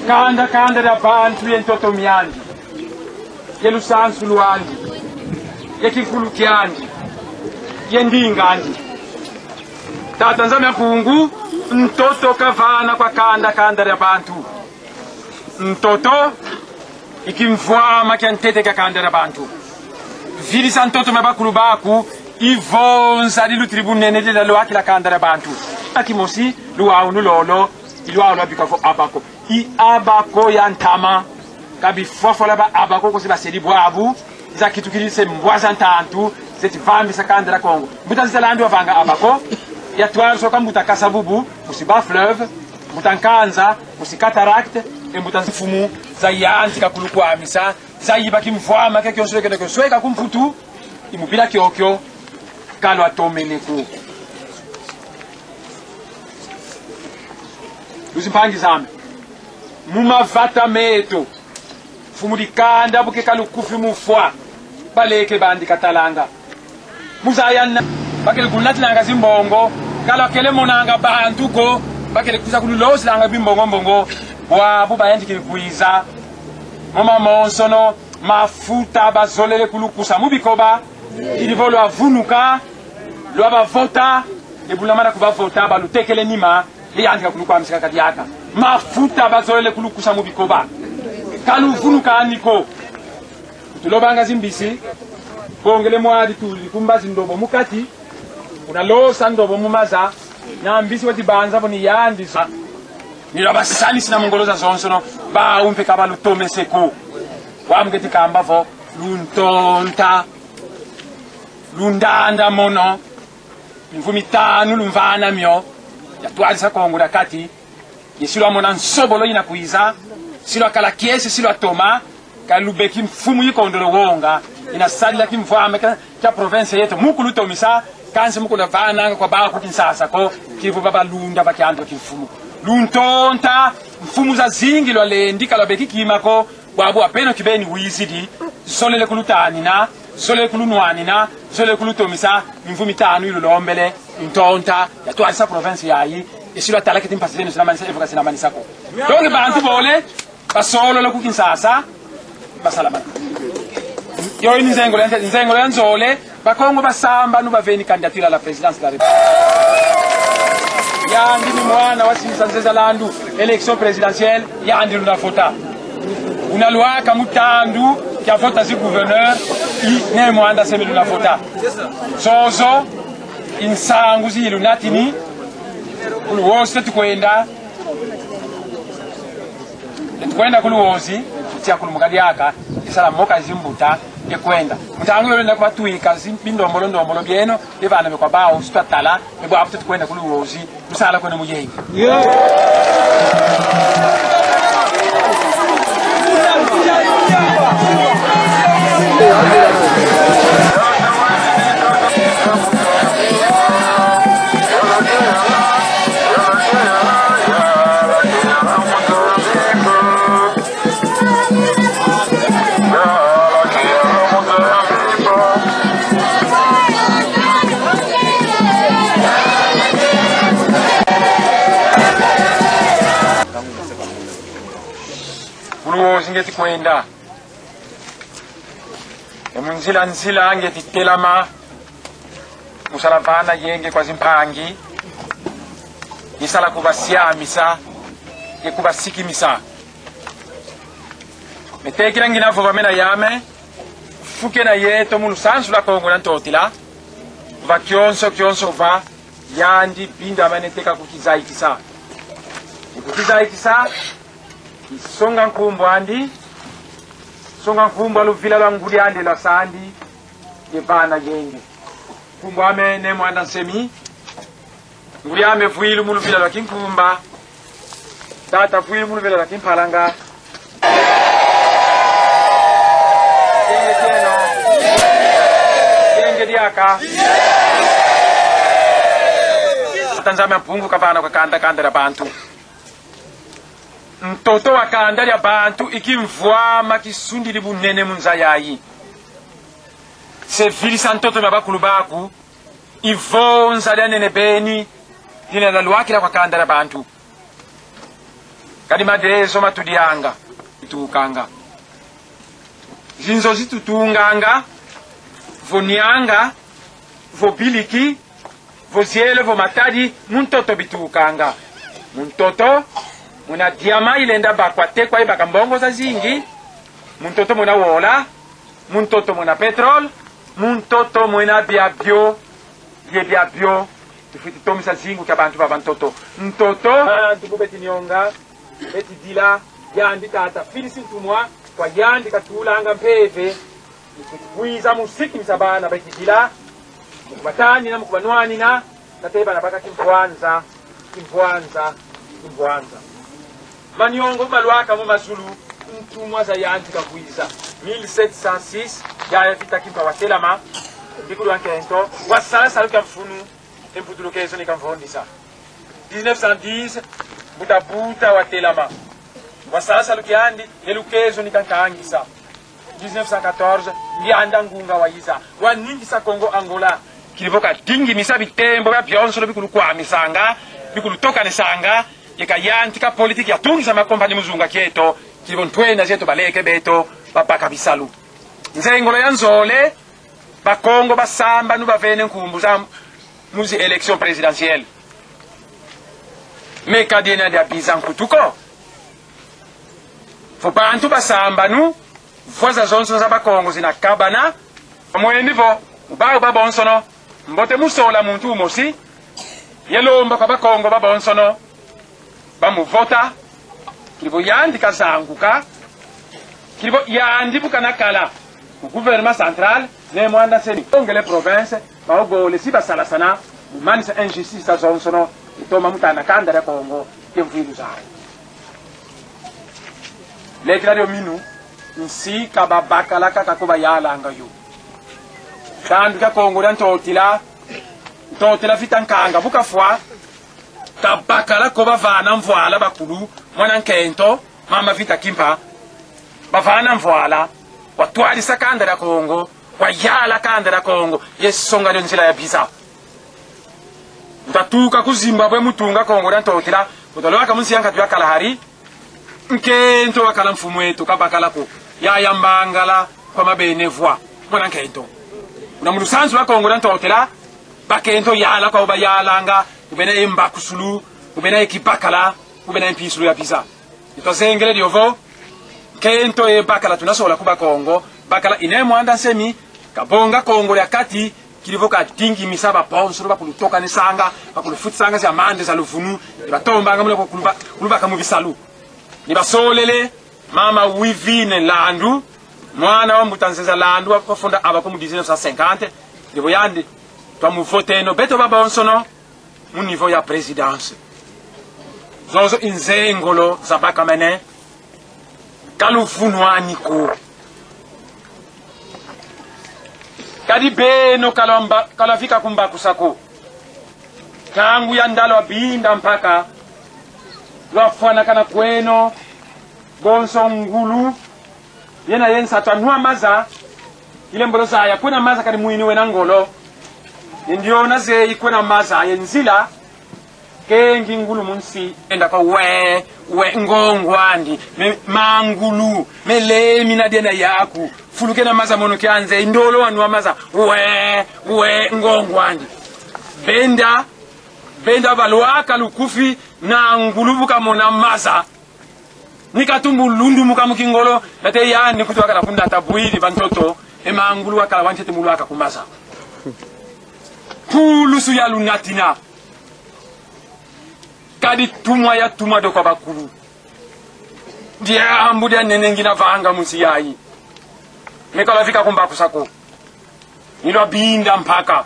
Kanda, kanda dia bantu ye ntoto miandi, ye lusansu lwandi, ye kinkulu kiandi, ye ndinga andi. Tata Nzambi a Mpungu, ntoto kavana kwa kanda, kanda dia bantu. Ntoto i kimvwama kia ntete kia kanda dia bantu. Vidisa ntoto mia bakulu baku, i vonza dilutidi bunene dilalwakila kanda dia bantu. A kimosi, luwawunu lolo, i lwawu lwabika vo Abako. I Abako ya ntama, ka bifwafwala ba Abako ko si basedi bwabu, za kitukidi se mbwa za ntantu, zeti vambisa kanda dia Kongo. Mbuta Nzita Landu wavanga Abako, yatwala soka mbuta Kasa-Vubu, musi Bas-Fleuve, mbuta Nkanza, musi Cataractes, e mbuta mfumu zayantika kulukwamisa, zayiba kimvwama kia kionso kio kena kio sweka ku Mputu, i mu bila kiokio, ka lwatomene ko. Luzimpangi zame, mu mavata meto, mfumu dikanda bu ke kalukufi mu fwa, baleke bandi katalanga. Mu zaya na, bakele kunatinanga zimbongo, ka lwakele monanga bantu ko, bakele kwiza kululosilanga bimbongo-mbongo, bwabu bayantikidi kwiza. Mo mamonsono, mafuta bazolele kulukusa mu bikoba, kidi vo lwavunuka, lwabavota, e bu lwamana kubavota, balutekele nima, ye yantika kulukwamisa kaka diaka. Mafuta bazolele kulukusa mu bikoba. Ka luvunuka ani ko. Tulobanga zimbisi, bongele mwadi tuli ku mbazi ndobo mu kati, kuna losa ndobo mu maza, na mbisi weti banza vo ni yandi sa. Ni lwabasanisina mu ngolo zazonsono, bawu mpe ka balutomese ko. Wa mu keti kamba vo, luntonta, lundanda mono, mvu mitanu lumvana mio, yatwadisa Kongo dia Kati, ye si lwamona nsobolo yina kwiza, si lwakala kiese, si lwatoma, ka lubeki mfumu yikondolo wonga, yina sadila kimvwama kia, kia province yeto, mu kulutomisa, kansi mu kuluvananga kwa bawu ku Kinshasa ko, kidi vo babalunda va kiandu kimfumu. Luntonta, mfumu zazingi lwalendi, ka lwabeki kima ko, bwabu a beno kibeni wizidi, zolele kulutanina, zolele kulunwanina, zolele kulutomisa, mvu mitanu ilulombele, ntonta, yatwadisa province yayi, ye si lwatala keti mpasi zeno zinamanisa, evo ka zinamanisa ko. Donc bantu bole, basolola ku Kinshasa, basalamana. Yoyi ni nzengolo ya nze-, nzengolo ya nzole, Bakongo basambanu baveni candidature à la présidence de la République. Yandi ni mwana wa Simisa Nzeza Landu, élection présidentielle, yandi luna vota. Una lwaka mu tandu kia vota zi gouverneur, i Ne Muanda Nsemi luna vota. Zozo i nsangu zi lunatini, ku Luozi tukwenda. Tukwenda ku Luozi, tia kulumuka diaka, isala moka zimbuta, e kwenda. Ntangu yo lenda kwa twika, zim-, bindombolo ndombolo bieno, e bana be kwa bawu, si twatala, e bwabu tukwenda ku Luozi, lusala kwenda mu yenge. Ngeti kwenda. E mu nzila nzila ngeti telama, mu sala vana yenge kwa zimpangi, ye sala kubasiamisa, ye kubasikimisa. Me tekila ngina vova mena yame, fu kena yeto mu lusansu lwa Kongo dia Ntotila, va kionso kionso va yandi bindamane teka kukizayikisa. Kukizayikisa, kisonga nkumbu andi, songa nkumbu a luvila lwa ngudi andi lwa sandi, ye vana yenge. Nkumbu ame Ne Muanda Nsemi. Ngudi ame vwilu mu luvila lwa Kinkumba. Tata vwilu mu luvila lwa Kimpalanga. Yenge kieno. Yenge diaka. Tata Nzambi a Mpungu kavana kwa kanda, kanda dia bantu. Ntoto wa kanda dia bantu i kimvwama kisundidi bunene mu nza yayi. Se vilisa ntoto mia bakulu baku, i vonza dia nene beni, dina lwakila kwa kanda dia bantu. Kadi madezo matudianga, tukanga. Zinzo zitutunganga, vo Nianga, vo Biliki, vo Ziele, vo Matadi, mu ntoto bitukanga. Mu ntoto muna diama ilenda bakwa, tekwa ibaka mbongo zazingi. Mu ntoto muna wola, mu ntoto muna pétrole, mu ntoto muna biabio, ye biabio tufwiti tomisa zingu kia bantu ba bantoto. Ntoto, bantu bu beti nionga, beti dila, yandi tata filisi ntumwa kwa yandi katulanga mpeve, kwiza mu sikimisa bana beti dila, mu kubatanina, mu kubanwanina, kate bana baka kimpwanza, kimpwanza, kimpwanza. Maniongo malwaka mu mazulu, ntumwa za yandi kakwiza. Mille sept cent six, yaya Vita Kimpa watelama, bikulu ya nkento, wasala salu kia mfunu, e mputulukezo ni kamvondisa. Dix-neuf cent dix, Mbuta Buta watelama, wasala salu kiandi, e lukezo ni kankangisa. Dix-neuf cent quatorze, Ngianda Ngunga wayiza, waningisa Kongo Angola. Kidi vo kadingimisa bitembo bia bionsono bikulukwamisanga, bikulutokanisanga, ye kayantika politiki ya tungisa makompani mu zunga kieto, kidi vo ntwenia zeto baleke beto babaka bisalu. Nzengolo ya nzole, Bakongo basambanu bavene nkumbu za mu zi élection présidentielle. Mais ka diena dia biza nkutu ko. Vo bantu basambanu, voix zazonso za Bakongo zina kabana. Bamweni vo, mu bau babonsono, mbote mu sola muntu umosi, ye lomba kwa Bakongo babonsono bamuvota, kidi vo yandi kazanguka, kidi vo yandi bu kana kala ku gouvernement central, Ne Muanda Nsemi kongele province, bawu bole si basalasana mu manisa injustice zazonsono, itoma mu tana kanda dia Kongo ye mvwilu zawu. Lekila dio minu, nsi ka babakala kaka ko bayalanga yo. Kandu kia Kongo dia Ntotila, Ntotila Vita Nkanga bu kafwa, kabakala ko bavana mvwala bakulu, mwana nkento, mama Vita Kimpa, bavana mvwala, watwadisa kanda dia Kongo, wayala kanda dia Kongo, ye songa dio nzila ya biza. Mu tatuka ku Zimbabwe mu tunga Kongo dia Ntotila, mu talwaka mu nsi ya nkatu ya Kalahari, nkento wakala mfumu eto, kabakala ko, yaya Mbangala kwa mabene vwa, mwana nkento. Kuna mu lusansu lwa Kongo dia Ntotila, bakento yala kwa bayalanga, mu bena ye mbakusulu, mu bena ye kibakala, mu bena ye mpisulu ya biza. I twazengele dio vo, nkento ye bakala tuna sola ku Bakongo, bakala i Ne Muanda Nsemi, kabonga Kongo dia Kati, kidi vo kadingimisa babonsono bakulutokanisanga, bakulufwitisanga zi amande za luvunu, ni batombanga muna ko kuluba-, kulubaka mu bisalu. Ni basolele, mama Wivine Landu, mwana wa mbuta Nzenza Landu, wa, wafunda Abako mu dix-neuf cent cinquante, kidi vo yandi, twamuvoteno beto babonsono, mu niveau ya présidence. Zozo i nzengolo zabakamene, ka luvunwani ko. Kadi beno ka lwamba-, ka lwavika ku mbakusa ko. Ntangu ya nda lwabinda mpaka lwafwanakana kweno, bonso ngulu, yena ye nsatu anwa maza, ilembolo zaya kwena maza kadi mwini wena ngolo. Ye ndiona zeyi kwena maza ye nzila, Kengi ngulu mu nsi, enda kwa we, we, ngongo andi. Me, mangulu, me lemina diena yaku. Fulu kena maza mono kia nze, ndolo wanwa maza. We, we, ngongo andi. Benda, benda balwaka lukufi, na ngulu bu kamona maza. Ni katumbu lundumuka mu kingolo, nate yandi nkutu wakala kundata bwidi ba ntoto, e mangulu wakala wa ntete mu lwaka ku maza. Pulusu ya lunatina. Kadi tumwa ya tumwa dio kwa bakulu. Diambu dia nene ngina vanga mu nsi yayi. Me ka lwavika kumbakusa ko. Ni lwabinda mpaka.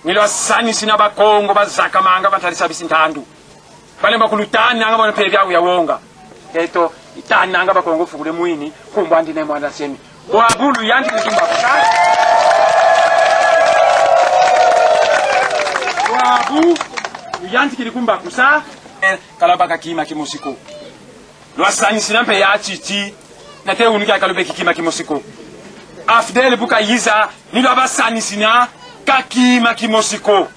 Ni lwasanisina Bakongo bazakamanga, bantadisa bisi ntandu. Balemba kulutananga bona mpe biawu ya wonga. Eto, itananga Bakongo fukule mwini, nkumbu andi Ne Muanda Nsemi. Bwabu luyantikidi kumbakusa. Bwabu luyantikidi kumbakusa. Eh, ka lwabaka kima kimosi ko. Lwasanisina mpe ya titi, nate unu kia ka lubeki kima kimosi ko. Afdel bu kayiza, ni lwabasanisina, ka kima kimosi ko.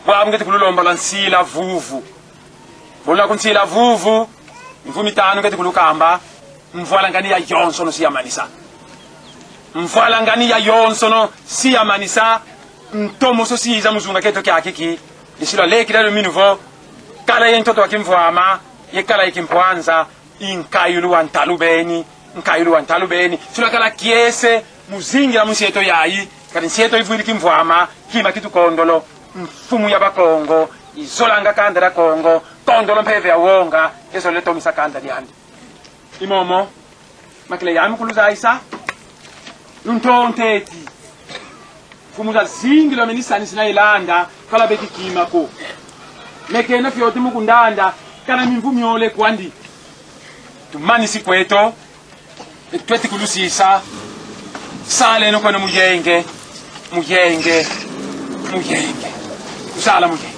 Bwabu ngeti kululomba lwansila vuvu. Bu luna kunsila vuvu, mvu mitanu ngeti kulukamba, mvwalangani ya yonsono si yamanisa. Mvwalangani ya yonsono si yamanisa, ntomoso si yiza mu zunga kieto kiaki ki, i si lwalekila luminu vo, kala ye ntoto wa kimvwama, ye kala ye kimpwanza, i nkayulu wa ntalu beni, nkayulu wa ntalu beni. Si lwakala kiese, mu zingila mu nsi eto yayi, kadi nsi eto ivwidi kimvwama, kima kitukondolo, mfumu ya Bakongo, izolanga kanda dia Kongo, kondolo mpeve ya wonga, ezolele tomisa kanda diandi. I momo, makele yami kuluzayisa, luntonteti. Mfumu za zingila meni sanisina ilanda, ka lwabeki kima ko. Me kena fioti mu kundanda, kana mimvu miole kwandi. Tumanisi kweto, tweti kulusisa, saleno kweno mu yenge, mu yenge, mu yenge. Kusala mu yenge.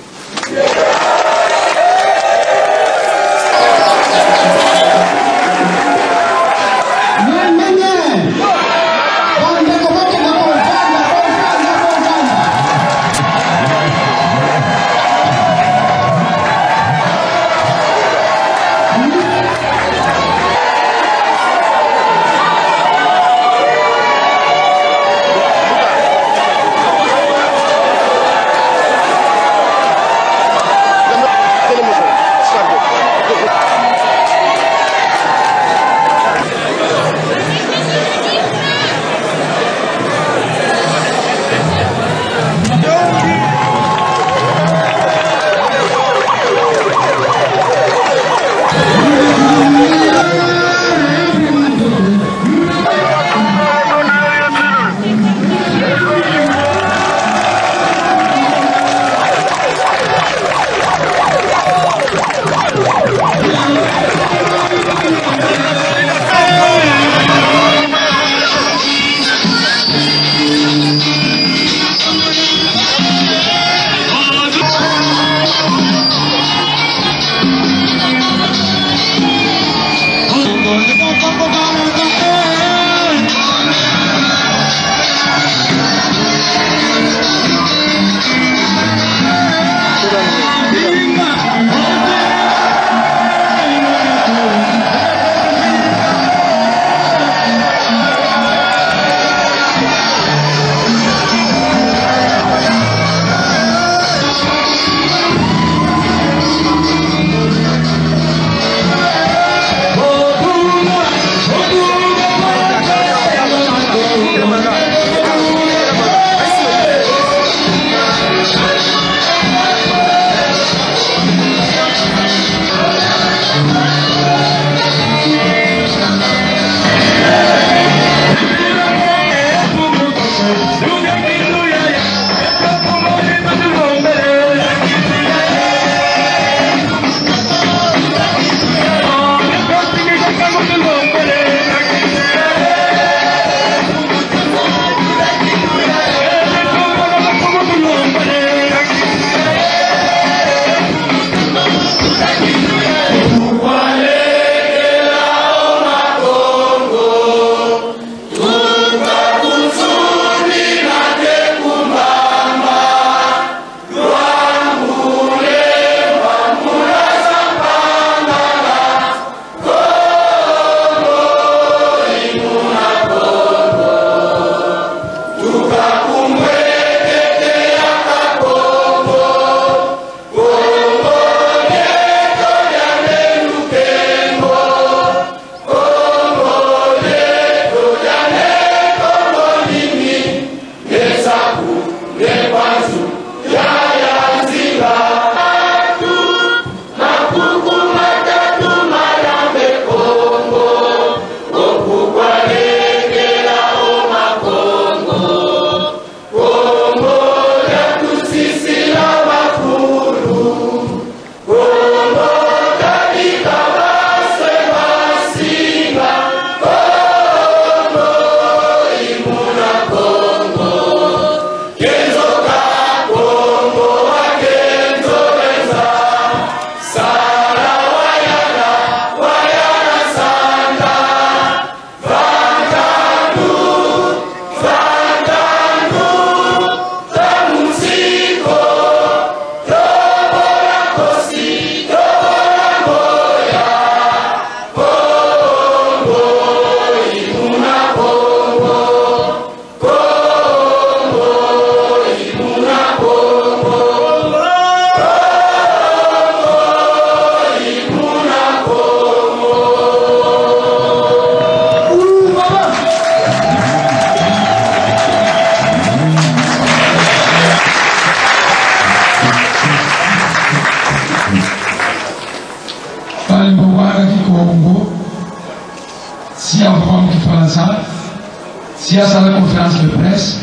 Si yasala conférence de presse,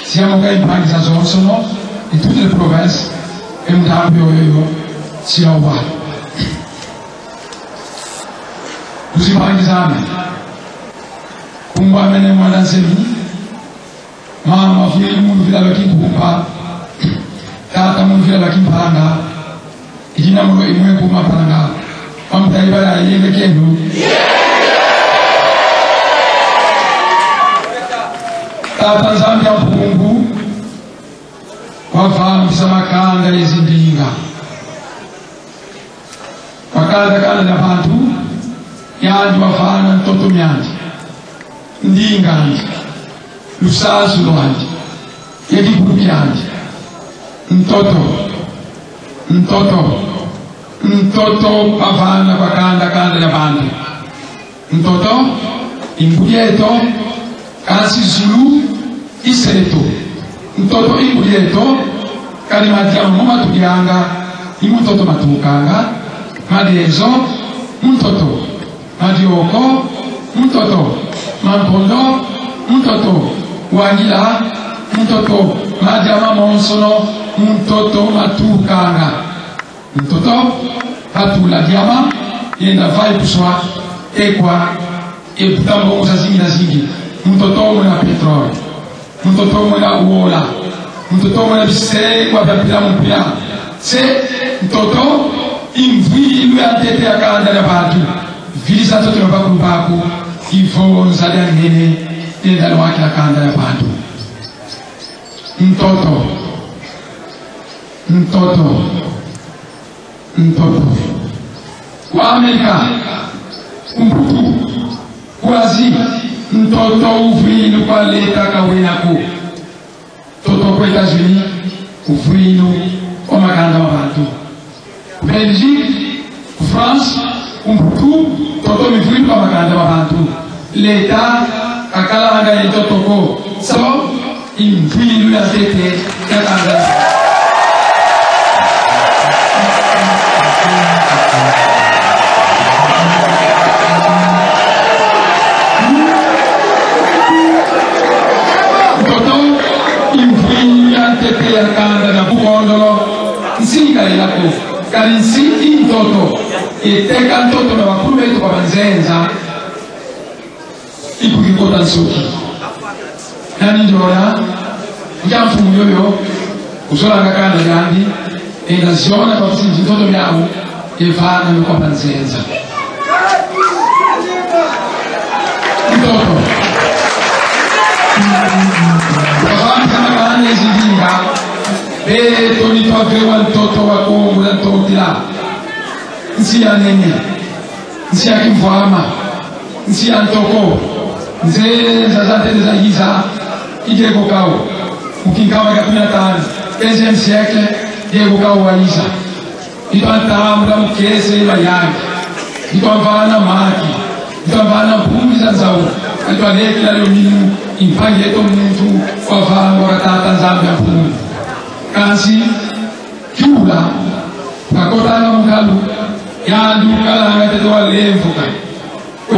si yamoka e mpangi zazonsono, de toutes les provinces, e ndambu yoyo, si yawa. Ku zimpangi zame, nkumbu ame Ne Muanda Nsemi, mama Vili Munu Vila Lwa Kimpumpa, tata Munu Vila Lwa Kimpanga, i dina mono i mwe kuma panga, pambuta ibala yenge kenu. Tata Nzambi a Mpungu, wavambisa makanda ye zindinga. Makanda kanda dia bantu, yandi wavana ntoto miandi, ndinga andi, lusansu lwandi, ye dibulu diandi. Ntoto, ntoto, ntoto bavana kwa kanda kanda dia bantu. Ntoto i ngudi eto, kansi zulu i se eto. Ntoto i ngudi eto, kadi madiama mo matudianga, i mu ntoto matukanga, madezo, mu ntoto, madioko, mu ntoto, mampondo, mu ntoto, wangila, mu ntoto, madiama monsono, mu ntoto matukanga. Ntoto, batula diama, yenda vayi kuswa, ekwa, e buta mbongo zazingi na zingi. Ntoto muna pétrole. Ntoto muna wola. Ntoto muna bisengwa bia mpila mu mpila. Se, ntoto, i mvwilu ya ntete ya kanda dia bantu. Vilisa ntoto na bakulu baku, i vonza dia nene, yenda lwakila kanda dia bantu. Ntoto. Ntoto. Ntoto. Kwa Amerika, ku Mputu, ku Asie, ntoto uvwilu kwa leta ka wena ko. Ntoto ku États-Unis, uvwilu kwa makanda ma bantu. Ku Belgique, ku France, ku Mputu, ntoto mivwilu kwa makanda ma bantu. Leta kakalanga ye ntoto ko. So, i mvwilu ya ntete ya kanda. Ntoto i mvwilu ya ntete ya kanda na bukondolo. Nsi ka yela ko, kadi nsi i ntoto. Eteka ntoto na bakulu beto kwa banzenza. Iku kikota nsoki. Nani ndiona? Nkia mfumu yoyo, uzolanga kanda diandi, enda ziona kwa kusinzi ntoto miau, evana no kwa banzenza. Ntoto. Kwa bantu na bana ezidinga, beto ni twavewa ntoto wa Kongo na ntotila. Nsi ya nene, nsi ya kimvwama, nsi ya ntoko, nzenza za ntete zayiza, i dieko kau. Mu kinkama kia kumi na tanu, quinzième siècle, dieko kau wayiza. I twantambula mu kiese ye mayangi. I twamvana maki. I twamvana mpungi za nzau. I twalekila dio minu, i mpangi eto muntu wavangwa kwa Tata Nzambi a Mpungu. Kansi, kiula, kakotanga mu nkalu, yandi ukalanga ntete walemvuka. Ko,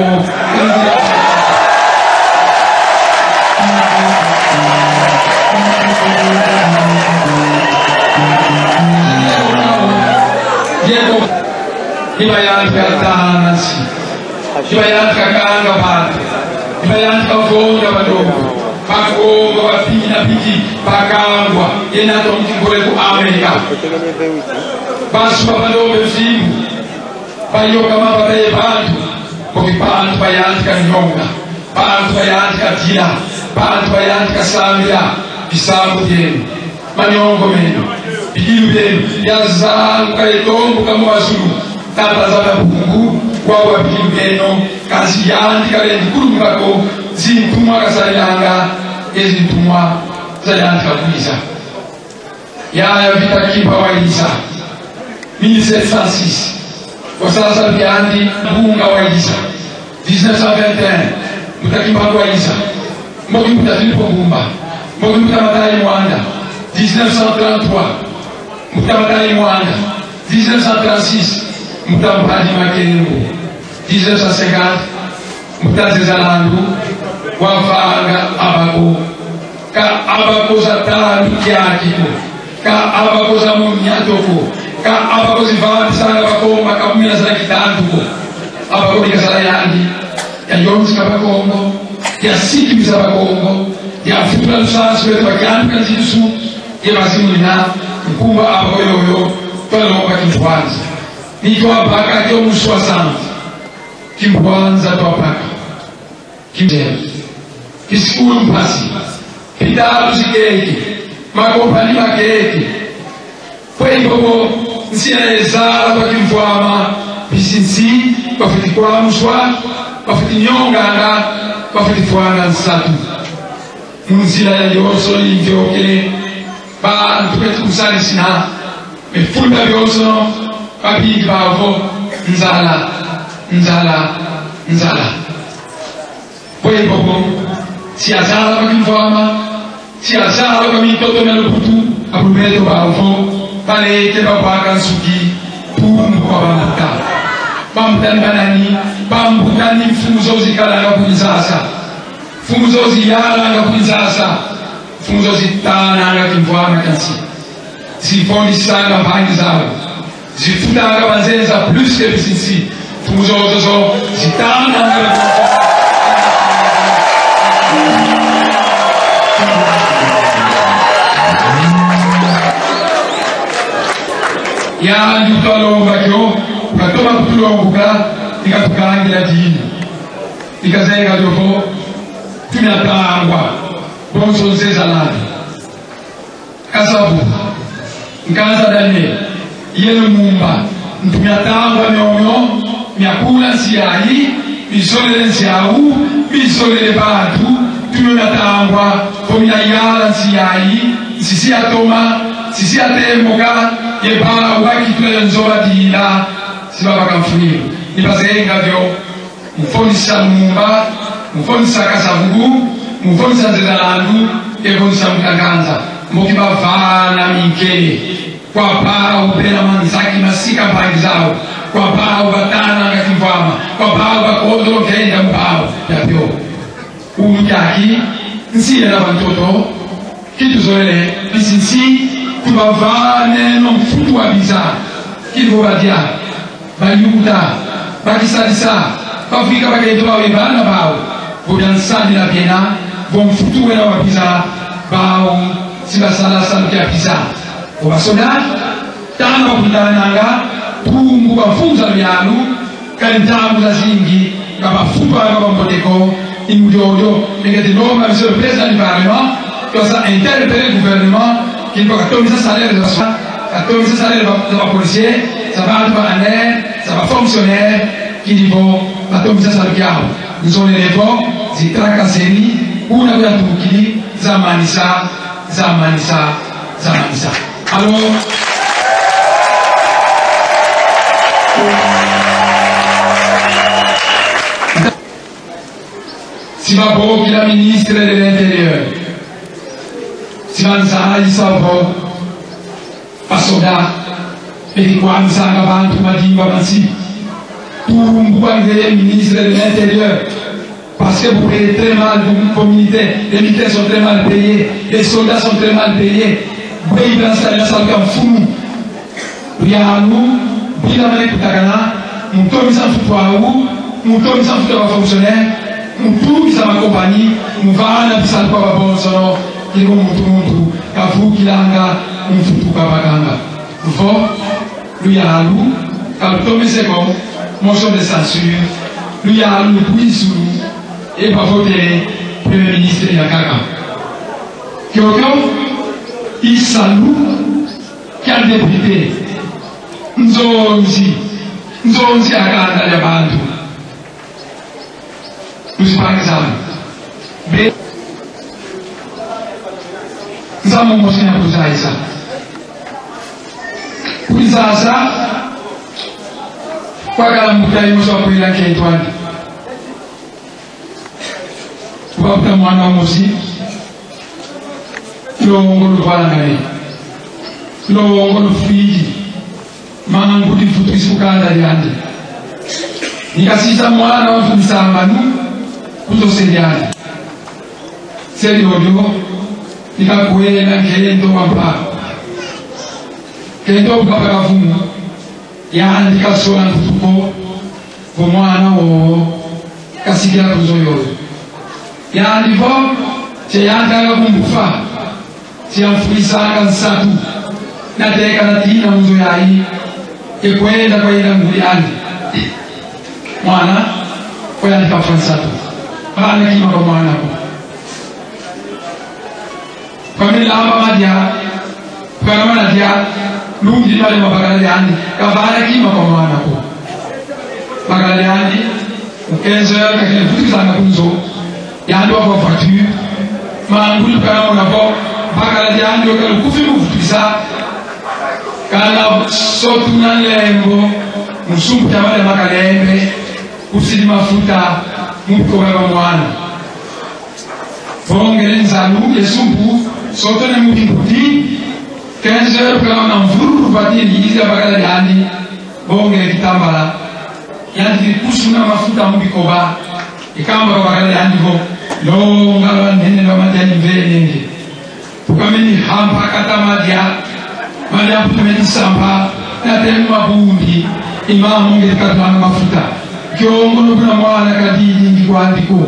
yeko, i bayantika tana nsi. I bayantika kanga bantu. I bayantika vonda bandombe. Bakongo, bapingi na pingi, bakangwa. Yena tongi kule ku Amerika. Basuba bandombe nzimbu. Bayoka mavata ye bantu. Mboki bantu bayantika nyonga. Bantu bayantika dila. Bantu bayantika sambila. Bisambu bieno. Maniongo meno, bidilu bieno, biazanguka ye tombuka mu mazulu. Tata Nzambi a Mpungu, wau wa bidilu bieno, kansi yandi kalendi kulumuka ko, zintumwa kasalilanga, ye zintumwa za yandi kakwiza. Yaya Vita Kimpa wayiza, mille sept cent six. Kwa sasa biandi, Mbunga wayiza, dix-neuf cent vingt et un, Mbuta Kimbangu wayiza, mboki Mbuta Filipo Mbumba, mboki Mbuta Matayi Mwanda, dix-neuf cent trente-trois, Mbuta Matayi Mwanda, dix-neuf cent trente-six, Mbuta Mpadi Makengo, dix-neuf cent cinquante, Mbuta Nzeza Landu, Wavanga abako, ka abako za talu kiaki ko, ka abako za munyato ko, ka abako zivambisanga Bakongo makamwina za kitantu ko. Abako ni kazala yandi, ya yonzika Bakongo, ya sikimisa Bakongo, ya futula lusansu lweto ba kiandu kia nzitusu, ye bazimuna nkumbu abako yoyo, twalomba kimpwanza. Ni twabaka kio mu soixante, kimpwanza twabaka. Kimzela. Kisikulu mpasi. Mpitalu zikeke. Makompani makeke. Kwe iboko, nsi yina yazala kwa kimvwama, bisi nsi, bafweti kwamuswa, bafweti nyonganga, bafweti fwanga nsatu. Mu nzila ya yonso yi mvioke, bantu beti kusadisina, mefunda bionso, babingi bavo, nzala, nzala, nzala. Kwe iboko, si yazala kwa kimvwama, si yazala kwa mintoto mia lukutu, abu beto bavo, baleke babwaka nsuki, tumbu kwa bambuta. Bambuta ni banani? Bambuta ni mfumu zozo zikalanga ku Kinshasa. Mfumu zozo ziyalanga ku Kinshasa. Mfumu zozo zitananga kimvwama kia nsi. Zifondisanga mpangi zau. Zifutanga banzenza plus que bisi nsi. Mfumu zozo zo zitananga. Yandi twalomba kio, katoma kutulonguka, ni katukangila dina. Ni kazenga dio vo, tuna tangwa, bonso nzeza lani. Kasavu, Nkanza Daniel, ye Lumumba, ntu mia tangwa miomio, mia kula nsi yayi, mizolele nsi yau, mizolele bantu, tuna tangwa, vo mina yala nsi yayi, nsi si yatoma, nsi si yatemoka, ye bau bakitula ye nzo badila, si babaka mfunu. Ni bazenga dio, mfondisa Lumumba, mfondisa Kasavubu, mfondisa Nzeza Landu, e mfondisa Mutanganza. Mboki bavana minkele. Kwa bau bena manzaki masika mpangi zau. Kwa bau batananga kimvwama. Kwa bau bakondolo nkenda mu bau. Ya pio. Unu kiaki, nsi yena bantoto, kituzolele, bisi nsi, tubavaneno mfutu wa biza. Kivo badia, bayuta, bakisadisa, bavika bakento bau ye bana bau, vo bia nsadila biena, vo mfutu wena wa biza, bau, si basala salu kia biza. Vo basoda, tanga kutananga, tumbu bamfumu za luyalu, kadi ntangu zazingi, ka bafutwanga bambote ko, i mu diodio, ngieti lomba, Monsieur le Président du Parlement, que ça interpelle le gouvernement, qu'il faut katomisa salaire za basoda, katomisa salaire za ba, za ba policiers, za bantu ba A N R, za ba fonctionnaires, kidi vo, batomisa salu kiau. Nzolele vo, zi tracasseries, kuna kuyatukidi, zamanisa, zamanisa, zamanisa. Alors, si babokila ministre de l'Intérieur, si banzayisa vo, basoda, beti kwamisanga bantu madimba ma nsi. Tumbu kwa ngeye ministre de l'Intérieur. Parce que vous payez très mal vos, vos militaires. Les militaires sont très mal payés. Les soldats sont très mal payés. Bwe ibela nsi ya salu kia mfunu. Luyalu, bila mane kutakana, mu tomisa mfutu wau, mu tomisa mfutu ya ba fonctionnaires, mu tomisa ma compagnie, mu vana bisalu kwa babonsono, kidi vo muntu muntu, kavukilanga, mfutu kabakanga. Vo, luyalu, ka lutomese ko, motion de censure, luyalu lukwisulu, e bavote Premier Ministre ya nkaka. Kiokio, i salu kia député, nzonzi, nzonzi ya kanda dia bantu. Luzipangi zame. Be. Nzambi mosi na kuzayisa. Kuzayisa. Kwakala mbuta yimosi wa kwila nkento andi. Wabula mwana mosi. Longo luvwalangane. Longo lufwidi. Mangudi mfutu isi ku kanda diandi. Ni kasisa mwana wa mfumu sambanu ku nzo se diandi. Diodio, i kakwela nkento wa mpa. Nkento wa mpa kavumu, yandi kasola nkutu ko, vo mwana wowo kasikila ku nzo yoyo. Yandi vo, se yandi kaka ku mbufa, se yamfwisanga nsatu, na teka na tina mu nzo yayi, e kwenda kwa yina ngudi andi. Mwana, kwa yandi kafwa nsatu. Kana kima kwa mwana ko. Kwa milamba madia, kwa mana dia, lundi male mwa bakala diandi, kavana kima kwa mwana ko. Bakala diandi, mu quinze heures, kakele vutukisanga ku nzo, yandi wa kwa voiture, mangulu kana mona vo, bakala diandi, wakala kufi mu vutukisa, kana sotu na lembo, mu sumpu ya male makalembe, kusidi mafuta, mu bikoba kwa mwana. Bongele nzalu ye sumpu, soto ne mu kimpudi, quinze heures kana na mvururu batini, iza bakala diandi, bongele kitambala, yandi kusuna mafuta mu bikoba, ikamba kwa bakala diandi vo, longa lwa nene lwa madiani mvenenge. Tukameni hampa kata madia, madia mputu meni samba, na temu mabundi, i mama nge katwanga mafuta. Kiongo no buna mwana kadidi ndi kwandi ko.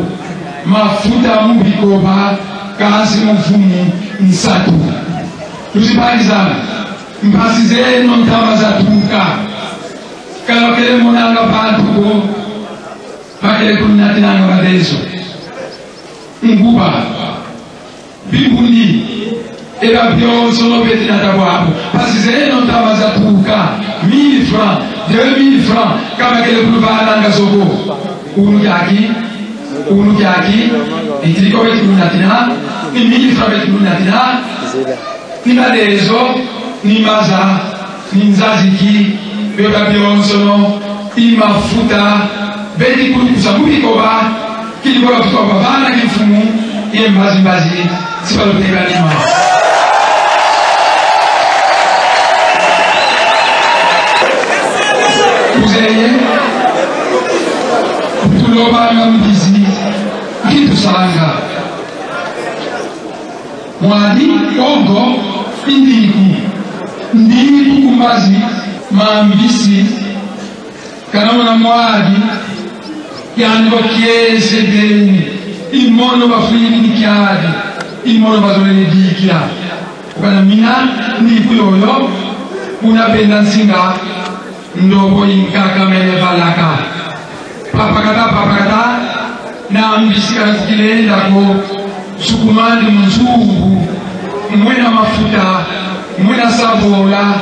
Mafuta mu bikoba, kansi mu mfumu nsatu. Luzibangi zana, mpasi zeno ntama zatuka. Kalokele monanga bantu ko, bakele kunatinanga madezo. Nguba. Bimbundi, e ba bionsono beti nata bwabu. Mpasi zeno ntama zatuka. Mille francs, deux mille francs, ka bakele kuluvananga zo ko. Unu kiaki, unu kiaki, i tricot beti kunatina, i mille francs beti kunatina, ni madezo, ni maza, ni nzaziki, bioka bionsono, i mafuta, beti kulukusa mu bikoba, kidi kwa kutuka kwa bana kimfumu, ye mbazi mbazi, si baluteka nima. Kuzeye, tulobanga mbizi, kitusanga. Mwadi, Kongo, i ndiku. Ndiku ku mbazi, mambisi, kana mona mwadi, yandi bakiese beni, i mono bafwiki ni kiadi, i mono bazolele dikila. Ukana mina, ndiku yoyo, una benda nsinga, ndobo inkakamene balaka. Papakata, papakata, na mbisi kana zikilenda ko, sukumandi mu nzungu, mwena mafuta, mwena sabola,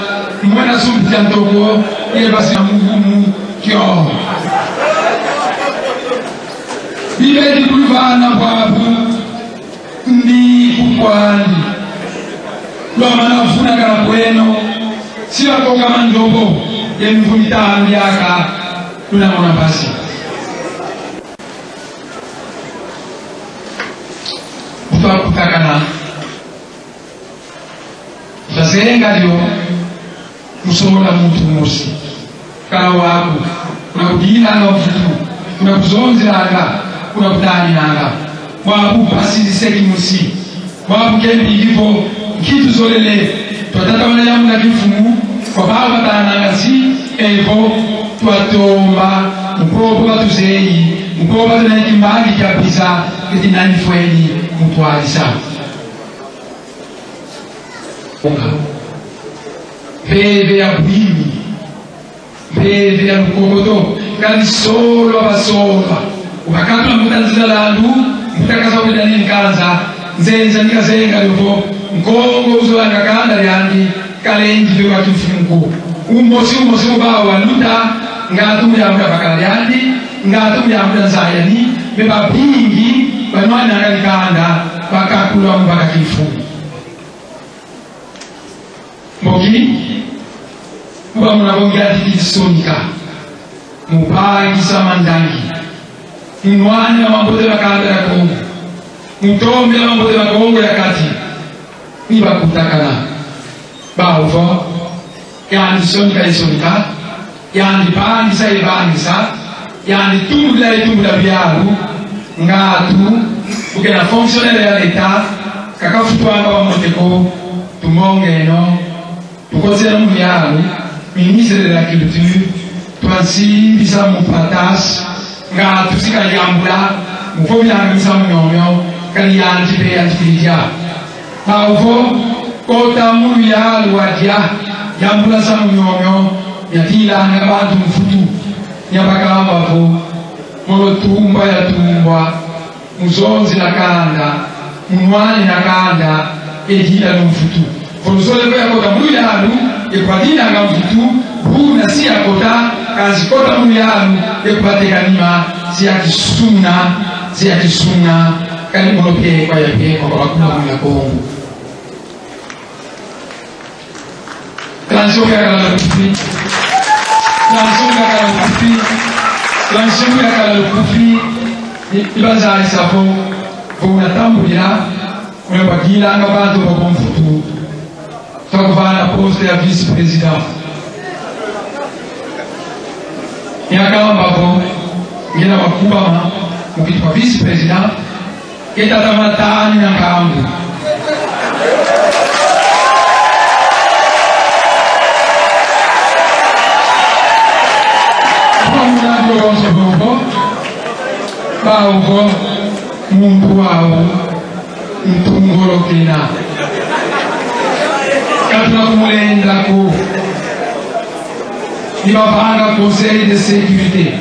mwena sumbu kia ntoko, ye basi na mugumu kio. Bibedi kuluvana bwabu, ndi kukwandi. Lwamana vuna kana kweno, si bakoka mandobo, ye mvuni tambiaka, luna mona mpasi. Twakutakana. Bazenga dio, mu sola muntu mosi. Kala waku, kuna kudilanga mvutu, kuna kuzonzelanga, kuna kutaninanga. Bwabu basidi seki musi. Bwabu kembi ivo, nki tuzolele, twatatamana yamuna kimfumu, kwa bau batananga nsi, evo, twatomba, mu kobo batuzeyi, mu kobo batuna kimbangi kia biza, keti nani fweni, mu twadisa. Mpeve ya bwimi, mpeve ya lukokoto, kadi solwa basolwa. Ukakatula mbuta Nzila Landu, mbuta Kasa Wida ni Nkanza, nzenza ni kazenga yovo, Nkongo uzolanga kanda yandi, kalendi pe wa kimfumu ko. Umosi, umosi mu bawu waluta, ngatu mu diambu dia bakala diandi, ngatu mu diambu dia nzayani, me babingi, banwananga ni kanda, bakakula mu baka kimfumu. Mboki, kuba muna bongi ati kisonika. Mu bangisa mandangi. Mu nwanina mambote ma kanda dia Kongo. Mu tombila mambote ma Kongo ya Kati. Ni bakutakana. Bawu vo, yandi sonika isonika. Yandi bangisa ibangisa. Yandi tumbudila itumbudila bialu. Ngatu, Ukena fonctionnaire ya l'État, ka kafutwanga wa mote ko, tumongeno, tukotele mu luyalu, ministre de la Culture, twansimbisa mu patas, nga tusika yambula, mu vovilanga misamu miomio, kadi yandi mpe yandi kidia. Bau vo, kota mu luyalu wa dia, yambula samu miomio, miadilanga bantu mvutu, miabakamba vo, mono tumbwa ya tumbwa, mu zonzila kanda, mu nwanina kanda, e dila lu mvutu. Vo luzolele vo yakota mu luyalu, e kwa dilanga mvutu, buna si yakota, kansi kota mu luyalu, e kwa teka nima, si yakisuna, si yakisuna, kadi mono mpe kwa ya mpe kwa bakula mu ya Kongo. Transition yakala lukufi. Transition yakala lukufi. Transition yakala lukufi. I, i banzayisa vo, vo una tambulila, una badilanga bantu ba mvutu. Twakuvana poste ya vice-président. Yakamba vo, ngina wakubama, mu kitu kwa vice-président, ke tata Matani na nkambu. Kwa muna dio bonso bobo, bau vo, muntu wau, ntungolo kena. Ka tuna kumulenda ko. Ni bavanga Conseil de sécurité.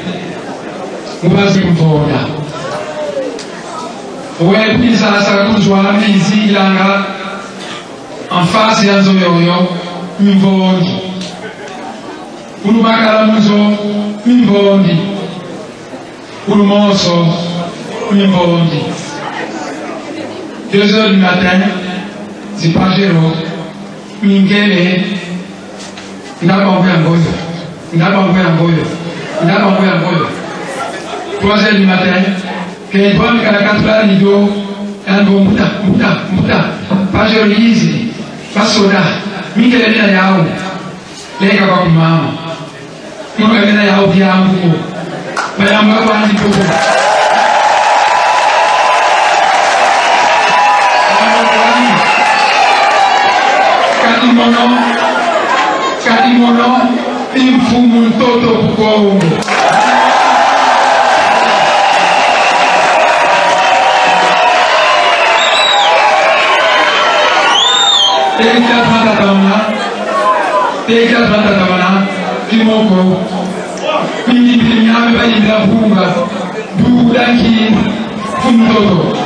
Mubazi mvonda. Wewe Kinshasa kuzwa mbizi ilanga en face ya nzo yoyo, mvondi. Kulu bakala mu nzo, mvondi. Kulu moso, mvondi. Deux heures du matin, zi pajero, mingele, Ndaba nguya ngoyo. Ndaba nguya ngoyo. Ndaba nguya ngoyo. Trois heures du matin, ke bwami kana katula rideau, yambo mbuta, mbuta, mbuta. Pajero yizi, basoda, mingele mina yau. Leka kwa kumama. Muna mina yau diambu ko. Bayamba kwandi koko. Kadi mono, kadi mono, i mfumu ntoto ku Kongo. Teka tata wana, teka tata wana, kimoko. Pindi pindi miame bayimbila vunga, duda ki, mfumu ntoto.